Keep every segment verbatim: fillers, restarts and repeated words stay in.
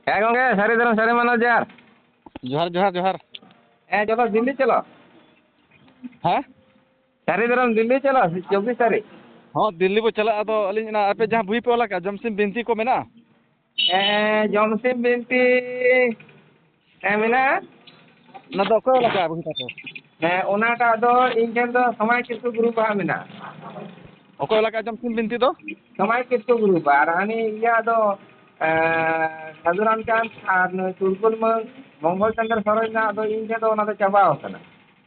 ᱦᱮᱸ ᱜᱚᱝᱠᱮ, ᱥᱟᱹᱨᱤ ᱫᱷᱚᱨᱚᱢ ᱥᱟᱹᱨᱤ ᱢᱟᱱᱟᱣ ᱡᱚᱦᱟᱨ᱾ ᱡᱚᱦᱟᱨ, ᱡᱚᱦᱟᱨ, ᱡᱚᱦᱟᱨ᱾ ᱦᱮᱸ, ᱪᱚᱞᱚ ᱫᱤᱞᱞᱤ ᱪᱚᱞᱚ᱾ ᱦᱮᱸ? ᱥᱟᱹᱨᱤ ᱫᱷᱚᱨᱚᱢ ᱫᱤᱞᱞᱤ ᱪᱚᱞᱚ, ᱪᱚᱵᱵᱤᱥ ᱛᱟᱹᱨᱤᱠᱷ᱾ ᱦᱚᱸ, ᱫᱤᱞᱞᱤ ᱵᱚ ᱪᱟᱞᱟᱜᱼᱟ᱾ ᱟᱫᱚ ᱟᱹᱞᱤᱧ ᱚᱱᱟ ᱟᱯᱮ ᱡᱟᱦᱟᱸ ᱵᱳᱭ ᱯᱮ ᱚᱞ ᱟᱠᱟᱫ, ᱡᱚᱢᱥᱤᱢ ᱵᱤᱱᱛᱤ ᱠᱚ ᱢᱮᱱᱟᱜᱼᱟ? ᱦᱮᱸ, ᱡᱚᱢᱥᱤᱢ ᱵᱤᱱᱛᱤ, ᱦᱮᱸ, ᱢᱮᱱᱟᱜᱼᱟ᱾ ᱚᱱᱟ ᱫᱚ ᱚᱠᱚᱭ ᱚᱞ ᱟᱠᱟᱫ ᱵᱳᱭ ᱛᱟᱯᱮ? ᱦᱮᱸ, ᱚᱱᱟᱴᱟᱜ ᱫᱚ ᱤᱧ ᱴᱷᱮᱱ ᱫᱚ ᱥᱚᱢᱟᱡᱽ ᱠᱤᱥᱠᱩ ᱜᱨᱩᱯ ᱟᱜ ᱢᱮᱱᱟᱜᱼᱟ᱾ ᱚᱠᱚᱭ ᱚᱞ ᱟᱠᱟᱫ ᱡᱚᱢᱥᱤᱢ ᱵᱤᱱᱛᱤ ᱫᱚ? ᱥᱚᱢᱟᱡᱽ ᱠᱤᱥᱠᱩ ᱜᱨᱩᱯ, ᱟᱨ ᱦᱟᱹᱱᱤ ᱤᱭᱟᱹ ᱫᱚ, ᱮᱸ, ᱥᱟᱹᱫᱷᱩ ᱨᱟᱢᱪᱟᱸᱫᱽ ᱟᱨ ᱱᱩᱭ ᱥᱩᱨᱜᱩᱞ ᱢᱟᱹᱭ ᱢᱚᱝᱜᱚᱞ ᱪᱚᱸᱫᱽᱨᱚ ᱥᱚᱨᱮᱱᱟᱜ ᱫᱚ ᱤᱧ ᱴᱷᱮᱱ ᱫᱚ ᱚᱱᱟ ᱫᱚ ᱪᱟᱵᱟᱣ ᱟᱠᱟᱱᱟ᱾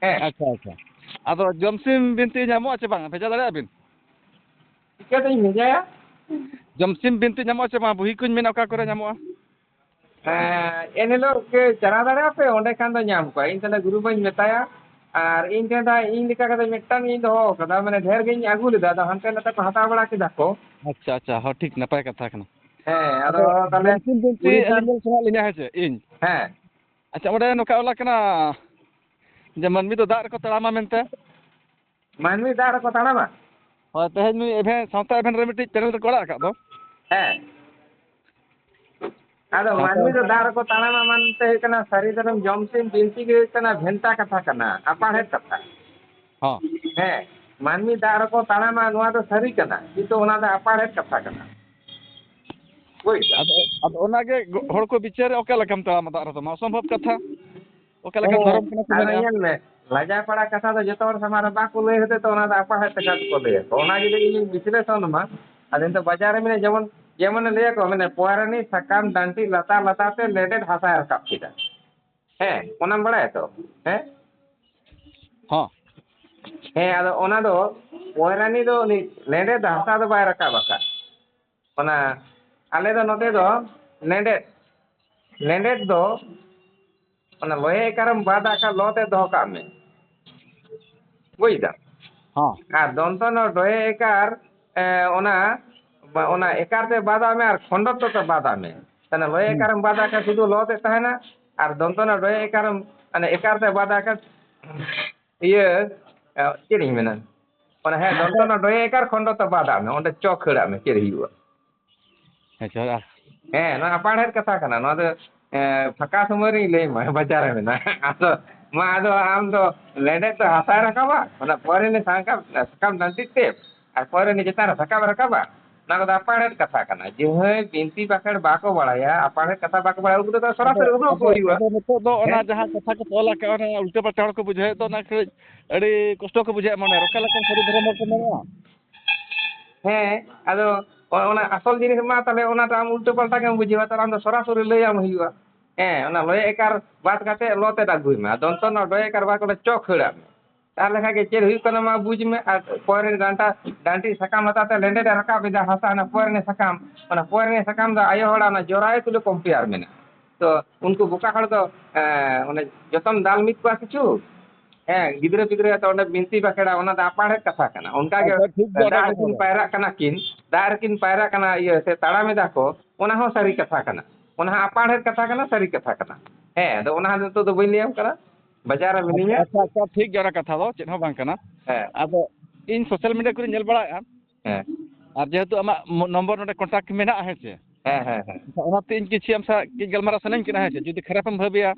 ᱦᱮᱸ᱾ ᱟᱪᱪᱷᱟ, ᱟᱪᱪᱷᱟ᱾ ᱟᱫᱚ ᱡᱚᱢᱥᱤᱢ ᱵᱤᱱᱛᱤ ᱧᱟᱢᱚᱜᱼᱟ ᱪᱮ ᱵᱟᱝ? ᱵᱷᱮᱡᱟ ᱫᱟᱲᱮᱭᱟᱜᱼᱟ ᱵᱤᱱ? ᱪᱤᱠᱟᱹᱛᱤᱧ ᱵᱷᱮᱡᱟᱭᱟ? ᱡᱚᱢᱥᱤᱢ ᱵᱤᱱᱛᱤ ᱧᱟᱢᱚᱜᱼᱟ ᱪᱮ ᱵᱟᱝ? ᱵᱩᱦᱤ ᱠᱚᱧ ᱢᱮᱱᱟ ᱚᱠᱟ ᱠᱚᱨᱮ ᱧᱟᱢᱚᱜᱼᱟ? ᱦᱮᱸ, ᱮᱱᱦᱤᱞᱳᱜ ᱜᱮ ᱪᱟᱞᱟᱣ ᱫᱟᱲᱮᱭᱟᱜᱼᱟ ᱯᱮ, ᱚᱸᱰᱮ ᱠᱷᱟᱱ ᱫᱚ ᱧᱟᱢ ᱠᱚᱣᱟ᱾ ᱤᱧ ᱛᱟᱦᱞᱮ ᱜᱩᱨᱩ ᱵᱟᱹᱧ ᱢᱮᱛᱟᱭᱟ, ᱟᱨ ᱤᱧ ᱴᱷᱮᱱ ᱫᱚ ᱤᱧ ᱞᱮᱠᱟ ᱠᱟᱛᱮ ᱢᱤᱫᱴᱟᱝ ᱜᱤᱧ ᱫᱚᱦᱚ ᱠᱟᱫᱟ, ᱢᱟᱱᱮ ᱰᱷᱮᱨ ᱜᱤᱧ ᱟᱹᱜᱩ ᱞᱮᱫᱟ, ᱟᱫᱚ ᱦᱟᱱᱛᱮ ᱱᱟᱛᱮ ᱠᱚ ᱦᱟᱛᱟᱣ ᱵᱟᱲᱟ ᱠᱮᱫᱟ ᱠᱚ᱾ ᱟᱪᱪᱷᱟ, ᱟᱪᱪᱷᱟ, ᱦᱚᱸ, ᱴᱷᱤᱠ, ᱱᱟᱯᱟᱭ ᱠᱟᱛᱷᱟ ᱠᱟᱱᱟ᱾ ᱦᱮᱸ, ᱟᱫᱚ ᱟᱫᱚ ᱛᱟᱦᱞᱮ ᱡᱚᱢᱥᱤᱢ ᱵᱤᱱᱛᱤ ᱩᱱᱤ ᱟᱹᱞᱤᱧ ᱥᱟᱱ- ᱧᱮᱞ ᱥᱟᱱᱟᱭᱮᱫ ᱞᱤᱧᱟ, ᱦᱮᱸ ᱥᱮ, ᱤᱧ? ᱦᱮᱸ᱾ ᱟᱪᱪᱷᱟ, ᱚᱸᱰᱮ ᱱᱚᱝᱠᱟ ᱚᱞ ᱟᱠᱟᱱᱟ ᱡᱮ ᱢᱟᱹᱱᱢᱤ ᱫᱚ ᱫᱟᱜ ᱨᱮᱠᱚ ᱛᱟᱲᱟᱢᱟ ᱢᱮᱱᱛᱮ᱾ ᱢᱟᱹᱱᱢᱤ ᱫᱟᱜ ᱨᱮᱠᱚ ᱛᱟᱲᱟᱢᱟ? ᱦᱳᱭ, ᱛᱮᱦᱮᱧ ᱱᱩᱭ ᱮᱵᱷᱮᱱ, ᱥᱟᱶᱛᱟ ᱮᱵᱷᱮᱱ ᱨᱮ ᱢᱤᱫᱴᱤᱡ ᱪᱮᱱᱮᱞ ᱨᱮᱠᱚ ᱟᱲᱟᱜ ᱟᱠᱟᱫ ᱫᱚ᱾ ᱦᱮᱸ᱾ ᱟᱫᱚ ᱥᱟᱶᱛᱟ ᱢᱟᱹᱱᱢᱤ ᱫᱚ ᱮᱵᱷᱮᱱ᱾ ᱫᱟᱜ ᱨᱮᱠᱚ ᱛᱟᱲᱟᱢᱟ ᱢᱟᱱᱛᱮ ᱦᱩᱭᱩᱜ ᱠᱟᱱᱟ, ᱥᱟᱹᱨᱤ ᱫᱷᱚᱨᱚᱢ ᱡᱚᱢ ᱥᱤᱢ ᱵᱤᱱᱛᱤ ᱜᱮ ᱦᱩᱭᱩᱜ ᱠᱟᱱᱟ, ᱵᱷᱮᱱᱛᱟ ᱠᱟᱛᱷᱟ ᱠᱟᱱᱟ, ᱟᱯᱟᱲᱦᱮᱫ ᱠᱟᱛᱷᱟ᱾ ᱦᱚᱸ᱾ ᱦᱮᱸ, ᱢᱟᱹᱱᱢᱤ ᱫᱟᱜ ᱨᱮᱠᱚ ᱛᱟᱲᱟᱢᱟ, ᱱᱚᱣᱟ ᱫᱚ ᱥᱟᱹᱨᱤ ᱠᱟᱱᱟ, ᱠᱤᱱᱛᱩ ᱚᱱᱟ ᱫᱚ ᱟᱯᱟᱲᱦᱮᱫ ᱠᱟᱛᱷᱟ ᱠᱟᱱᱟ᱾ ᱵᱩᱡᱽ ᱫᱟᱢ? ᱟᱫᱚ, ᱟᱫᱚ ᱚᱱᱟᱜᱮ ᱜᱚ-, ᱦᱚᱲ ᱠᱚ ᱵᱤᱪᱟᱹᱨᱟ, ᱚᱠᱟ ᱞᱮᱠᱟᱢ ᱛᱟᱲᱟᱢᱟ ᱫᱟᱜ ᱨᱮᱫᱚ? ᱢᱟ ᱚᱥᱚᱢᱵᱷᱚᱵ ᱠᱟᱛᱷᱟ᱾ ᱚᱠᱟ ᱞᱮᱠᱟᱱ ᱦᱮᱸ, ᱫᱷᱚᱨᱚᱢ ᱠᱟᱱᱟ ᱠᱚ ᱟᱫᱚ ᱢᱮᱱᱮᱜᱼᱟ? ᱧᱮᱞ ᱢᱮ, ᱞᱟᱡᱟ ᱯᱟᱲᱟ ᱠᱟᱛᱷᱟ ᱫᱚ ᱡᱚᱛᱚ ᱦᱚᱲ ᱥᱟᱢᱟᱝ ᱨᱮ ᱵᱟᱠᱚ ᱞᱟᱹᱭ ᱦᱚᱛᱮ ᱛᱮ ᱚᱱᱟ ᱫᱚ ᱟᱯᱟᱲᱦᱮᱫ ᱠᱟᱛᱷᱟ ᱠᱚ ᱞᱟᱹᱭᱟ᱾ ᱚᱱᱟ ᱡᱩᱫᱤ ᱤᱧᱤᱧ ᱵᱤᱥᱞᱮᱥᱚᱱ ᱢᱟ, ᱟᱫᱚ ᱱᱤᱛᱚᱜ ᱵᱟᱡᱟᱨ ᱨᱮ ᱢᱮᱱᱟᱜᱼᱟ, ᱡᱮᱢᱚᱱ, ᱡᱮᱢᱚᱱᱮ ᱞᱟᱹᱭᱟ ᱠᱚ, ᱢᱟᱱᱮ, ᱯᱚᱭᱨᱟᱱᱤ ᱥᱟᱠᱟᱢ ᱰᱟᱹᱱᱴᱤᱡ ᱞᱟᱛᱟᱨ ᱞᱟᱛᱟᱨ ᱛᱮ ᱞᱮᱸᱰᱮᱫ ᱦᱟᱥᱟᱭ ᱨᱟᱠᱟᱵ ᱠᱮᱫᱟ᱾ ᱦᱮᱸ, ᱚᱱᱟᱢ ᱵᱟᱲᱟᱭᱟ ᱛᱚ? ᱦᱮᱸ? ᱦᱚᱸ᱾ ᱦᱮᱸ, ᱟᱫᱚ ᱚᱱᱟ ᱫᱚ ᱯᱚᱭᱨᱟᱱᱤ ᱫᱚ ᱩᱱᱤ ᱞᱮᱸᱰᱮᱫ ᱫᱚ ᱦᱟᱥᱟ ᱫᱚ ᱵᱟᱭ ᱨᱟᱠᱟᱵ ᱟᱠᱟᱫ᱾ ᱚᱱᱟ ᱟᱞᱮ ᱫᱚ ᱱᱚᱛᱮ ᱫᱚ ᱞᱮᱸᱰᱮᱫ, ᱞᱮᱸᱰᱮᱫ ᱫᱚ ᱚᱱᱟ ᱞᱚᱭᱮ ᱮᱠᱟᱨᱮᱢ ᱵᱟᱫ ᱟᱠᱟᱫ, ᱞᱚ ᱛᱮ ᱫᱚᱦᱚ ᱠᱟᱜ ᱢᱮ᱾ ᱵᱩᱡᱽ ᱫᱟᱢ? ᱦᱚᱸ᱾ ᱟᱨ ᱫᱚᱱᱛᱚ ᱱᱚ ᱰᱚᱭᱮ ᱮᱠᱟᱨ, ᱮ, ᱚᱱᱟ, ᱚᱱᱟ ᱮᱠᱟᱨ ᱛᱮ ᱵᱟᱫᱟᱜ ᱢᱮ ᱟᱨ ᱠᱷᱚᱸᱰᱚᱛᱛᱚ ᱛᱮ ᱵᱟᱫᱟᱜ ᱢᱮ᱾ ᱛᱟᱦᱞᱮ ᱞᱚᱭᱮ ᱦᱩᱸ᱾ ᱮᱠᱟᱨᱮᱢ ᱵᱟᱫ ᱟᱠᱟᱫ, ᱥᱩᱫᱷᱩ ᱞᱚ ᱛᱮ ᱛᱟᱦᱮᱱᱟ, ᱟᱨ ᱫᱚᱱᱛᱚ ᱱᱚ ᱰᱚᱭᱮ ᱮᱠᱟᱨᱮᱢ, ᱢᱟᱱᱮ ᱮᱠᱟᱨ ᱛᱮ ᱵᱟᱫ ᱟᱠᱟᱫ, ᱤᱭᱟᱹ, ᱮ, ᱪᱮᱫ ᱤᱧ ᱢᱮᱱᱟ? ᱚᱱᱟ, ᱦᱮᱸ, ᱫᱚᱱᱛᱚ ᱱᱚ ᱰᱚᱭᱮ ᱮᱠᱟᱨ ᱠᱷᱚᱸᱰᱚᱛᱛᱚ ᱵᱟᱫᱟᱜ ᱢᱮ, ᱚᱸᱰᱮ ᱪᱚ ᱠᱷᱟᱹᱲᱟᱜ ᱢᱮ, ᱪᱮᱫ ᱦᱩᱭᱩᱜᱼᱟ? ᱟᱪᱪᱷᱟ, ᱟᱨ ᱦᱮᱸ, ᱱᱚᱣᱟ ᱟᱯᱟᱬᱦᱮᱫ ᱠᱟᱛᱷᱟ ᱠᱟᱱᱟ᱾ ᱱᱚᱣᱟ ᱫᱚ, ᱮ, ᱯᱷᱟᱸᱠᱟ ᱥᱚᱢᱚᱭ ᱨᱤᱧ ᱞᱟᱹᱭ ᱟᱢᱟ, ᱵᱟᱡᱟᱨ ᱨᱮ ᱢᱮᱱᱟᱜᱼᱟ᱾ ᱟᱫᱚ ᱢᱟ, ᱟᱫᱚ ᱟᱢ ᱫᱚ ᱞᱮᱸᱰᱮᱫ ᱫᱚ ᱦᱟᱥᱟᱭ ᱨᱟᱠᱟᱵᱟ, ᱚᱱᱟ ᱯᱚᱨᱮ ᱱᱤ ᱥᱟᱠᱟᱢ, ᱥᱟᱠᱟᱢ ᱰᱟᱹᱱᱴᱤᱡ ᱛᱮ, ᱟᱨ ᱯᱚᱨᱮ ᱱᱤ ᱪᱮᱛᱟᱱ ᱨᱮ ᱥᱟᱠᱟᱢ ᱨᱟᱠᱟᱵᱟ, ᱚᱱᱟ ᱠᱚᱫᱚ ᱟᱯᱟᱬᱦᱮᱫ ᱠᱟᱛᱷᱟ ᱠᱟᱱᱟ᱾ ᱡᱟᱦᱟᱸᱭ ᱵᱤᱱᱛᱤ ᱵᱟᱠᱷᱮᱲ ᱵᱟᱠᱚ ᱵᱟᱲᱟᱭᱟ, ᱟᱯᱟᱬᱦᱮᱫ ᱠᱟᱛᱷᱟ ᱵᱟᱠᱚ ᱵᱟᱲᱟᱭᱟ, ᱩᱱᱠᱩ ᱫᱚ ᱟᱫᱚ, ᱥᱚᱨᱟᱥᱚᱨᱤ ᱩᱫᱩᱜ ᱟᱠᱚ ᱟᱫᱚ, ᱦᱩᱭᱩᱜᱼᱟ᱾ ᱟᱫᱚ ᱱᱤᱛᱚᱜ ᱫᱚ ᱚᱱᱟ ᱦᱮᱸ? ᱡᱟᱦᱟᱸ ᱠᱟᱛᱷᱟ ᱠᱚ ᱚᱞ ᱟᱠᱟᱫᱼᱟ, ᱚᱱᱟ ᱩᱞᱴᱟᱹ ᱯᱟᱞᱴᱟ ᱦᱚᱲ ᱠᱚ ᱵᱩᱡᱷᱟᱹᱣᱮᱫ ᱫᱚ, ᱚᱱᱟ ᱠᱟᱹᱡ ᱟᱹᱰᱤ ᱠᱚᱥᱴᱚ ᱠᱚ ᱵᱩᱡᱷᱟᱹᱣᱮᱫ ᱢᱚᱱᱮ ᱨᱮ᱾ ᱚᱠᱟ ᱞᱮᱠᱟᱱ ᱥᱟᱹᱨᱤ ᱫᱷᱚᱨᱚᱢ ᱦᱚᱲ ᱠᱚ ᱢᱮᱱᱟ? ᱦᱮᱸ, ᱟᱫᱚ ᱚ-, ᱚᱱᱟ ᱟᱥᱚᱞ ᱡᱤᱱᱤᱥ ᱢᱟ ᱛᱟᱦᱞᱮ ᱚᱱᱟᱴᱟᱜ ᱟᱢ ᱩᱞᱴᱟᱹ ᱯᱟᱞᱴᱟ ᱜᱮᱢ ᱵᱩᱡᱷᱟᱹᱣᱟ, ᱛᱟᱦᱞᱮ ᱟᱢ ᱫᱚ ᱥᱚᱨᱟᱥᱚᱨᱤ ᱞᱟᱹᱭᱟᱢ ᱦᱩᱭᱩᱜᱼᱟ᱾ ᱦᱮᱸ, ᱚᱱᱟ ᱞᱚᱭ ᱮᱠᱟᱨ ᱵᱟᱫ ᱠᱟᱛᱮ ᱞᱚ ᱛᱮᱫ ᱟᱹᱜᱩᱭ ᱢᱮ, ᱟᱨ ᱫᱚᱱᱛᱚ ᱨᱮᱱᱟᱜ ᱰᱚᱭ ᱮᱠᱟᱨ ᱵᱟᱫ ᱠᱟᱛᱮ ᱪᱚ ᱠᱷᱟᱹᱲᱟᱜ ᱢᱮ᱾ ᱛᱟᱦᱞᱮ ᱠᱷᱟᱡ ᱜᱮ ᱪᱮᱫ ᱦᱩᱭᱩᱜ ᱠᱟᱱᱟ ᱢᱟ ᱵᱩᱡᱽ ᱢᱮ, ᱟᱨ ᱯᱚᱭᱨᱮ ᱰᱟᱱᱴᱟ, ᱰᱟᱱᱴᱤ ᱥᱟᱠᱟᱢ ᱦᱟᱛᱟᱣ ᱛᱮ ᱞᱮᱸᱰᱮᱫ ᱮ ᱨᱟᱠᱟᱵ ᱮᱫᱟ ᱦᱟᱥᱟ, ᱚᱱᱟ ᱯᱚᱭᱨᱮ ᱥᱟᱠᱟᱢ, ᱚᱱᱟ ᱯᱚᱭᱨᱮ ᱥᱟᱠᱟᱢ ᱫᱚ ᱟᱭᱳ ᱦᱚᱲᱟᱜ ᱚᱱᱟ ᱡᱚᱨᱟᱭ ᱛᱩᱞᱩᱡ ᱠᱚᱢᱯᱮᱭᱟᱨ ᱢᱮᱱᱟᱜᱼᱟ᱾ ᱛᱚ ᱩᱱᱠᱩ ᱵᱚᱠᱟ ᱦᱚᱲ ᱫᱚ, ᱮᱸ, ᱚᱱᱮ ᱡᱚᱛᱚᱢ ᱫᱟᱞ ᱢᱤᱫ ᱠᱚᱣᱟ ᱠᱤᱪᱷᱩ, ᱦᱮᱸ, ᱜᱤᱫᱽᱨᱟᱹ ᱯᱤᱫᱽᱨᱟᱹ ᱟᱛᱮ ᱚᱸᱰᱮ ᱵᱤᱱᱛᱤ ᱵᱟᱠᱷᱮᱲᱟ, ᱚᱱᱟ ᱫᱚ ᱟᱯᱟᱬᱦᱮᱫ ᱠᱟᱛᱷᱟ ᱠᱟᱱᱟ᱾ ᱚᱱᱠᱟ ᱜᱮ ᱟᱪᱪᱷᱟ, ᱴᱷᱤᱠ ᱜᱮᱭᱟ, ᱚᱱᱟ ᱫᱟᱜ ᱠᱟᱛᱷᱟ ᱨᱮᱠᱤᱱ ᱫᱚ᱾ ᱯᱟᱭᱨᱟᱜ ᱠᱟᱱᱟ ᱠᱤᱱ, ᱫᱟᱜ ᱨᱮᱠᱤᱱ ᱯᱟᱭᱨᱟᱜ ᱠᱟᱱᱟ, ᱤᱭᱟᱹ, ᱥᱮ ᱛᱟᱲᱟᱢ ᱮᱫᱟ ᱠᱚ, ᱚᱱᱟ ᱦᱚᱸ ᱥᱟᱹᱨᱤ ᱠᱟᱛᱷᱟ ᱠᱟᱱᱟ᱾ ᱚᱱᱟ ᱦᱚᱸ ᱟᱯᱟᱬᱦᱮᱫ ᱠᱟᱛᱷᱟ ᱠᱟᱱᱟ, ᱥᱟᱹᱨᱤ ᱠᱟᱛᱷᱟ ᱠᱟᱱᱟ᱾ ᱦᱮᱸ, ᱟᱫᱚ ᱚᱱᱟ ᱦᱚᱸ ᱱᱤᱛᱚᱜ ᱫᱚ ᱵᱟᱹᱧ ᱞᱟᱹᱭᱟᱢ ᱠᱟᱱᱟ, ᱵᱟᱡᱟᱨ ᱨᱮ ᱟᱪᱪᱷᱟ, ᱢᱤᱱᱟᱹᱧᱟ᱾ ᱟᱪᱪᱷᱟ, ᱟᱪᱪᱷᱟ, ᱴᱷᱤᱠ ᱜᱮᱭᱟ, ᱚᱱᱟ ᱠᱟᱛᱷᱟ ᱫᱚ ᱪᱮᱫ ᱦᱚᱸ ᱵᱟᱝ ᱠᱟᱱᱟ᱾ ᱦᱮᱸ᱾ ᱟᱫᱚ ᱤᱧ social media ᱠᱚᱨᱮᱧ ᱧᱮᱞ ᱵᱟᱲᱟᱭᱮᱫᱼᱟ, ᱦᱮᱸ᱾ ᱟᱨ ᱡᱮᱦᱮᱛᱩ ᱟᱢᱟᱜ ᱢᱚ-, ᱱᱚᱢᱵᱚᱨ ᱱᱚᱰᱮ contact ᱢᱮᱱᱟᱜᱼᱟ, ᱦᱮᱸ ᱥᱮ? ᱦᱮᱸ, ᱦᱮᱸ, ᱦᱮᱸ᱾ ᱮᱱᱠᱷᱟᱱ ᱚᱱᱟᱛᱮ ᱤᱧ ᱠᱤᱪᱷᱩ ᱟᱢ ᱥᱟᱶ ᱠᱟᱹᱡ ᱜᱟᱞᱢᱟᱨᱟᱣ ᱥᱟᱱᱟᱧ ᱠᱟᱱᱟ, ᱦᱮᱸ ᱥᱮ? ᱡᱩᱫᱤ ᱠᱷᱟᱨᱟᱯ ᱮᱢ ᱵᱷᱟᱹᱵᱤᱭᱟ,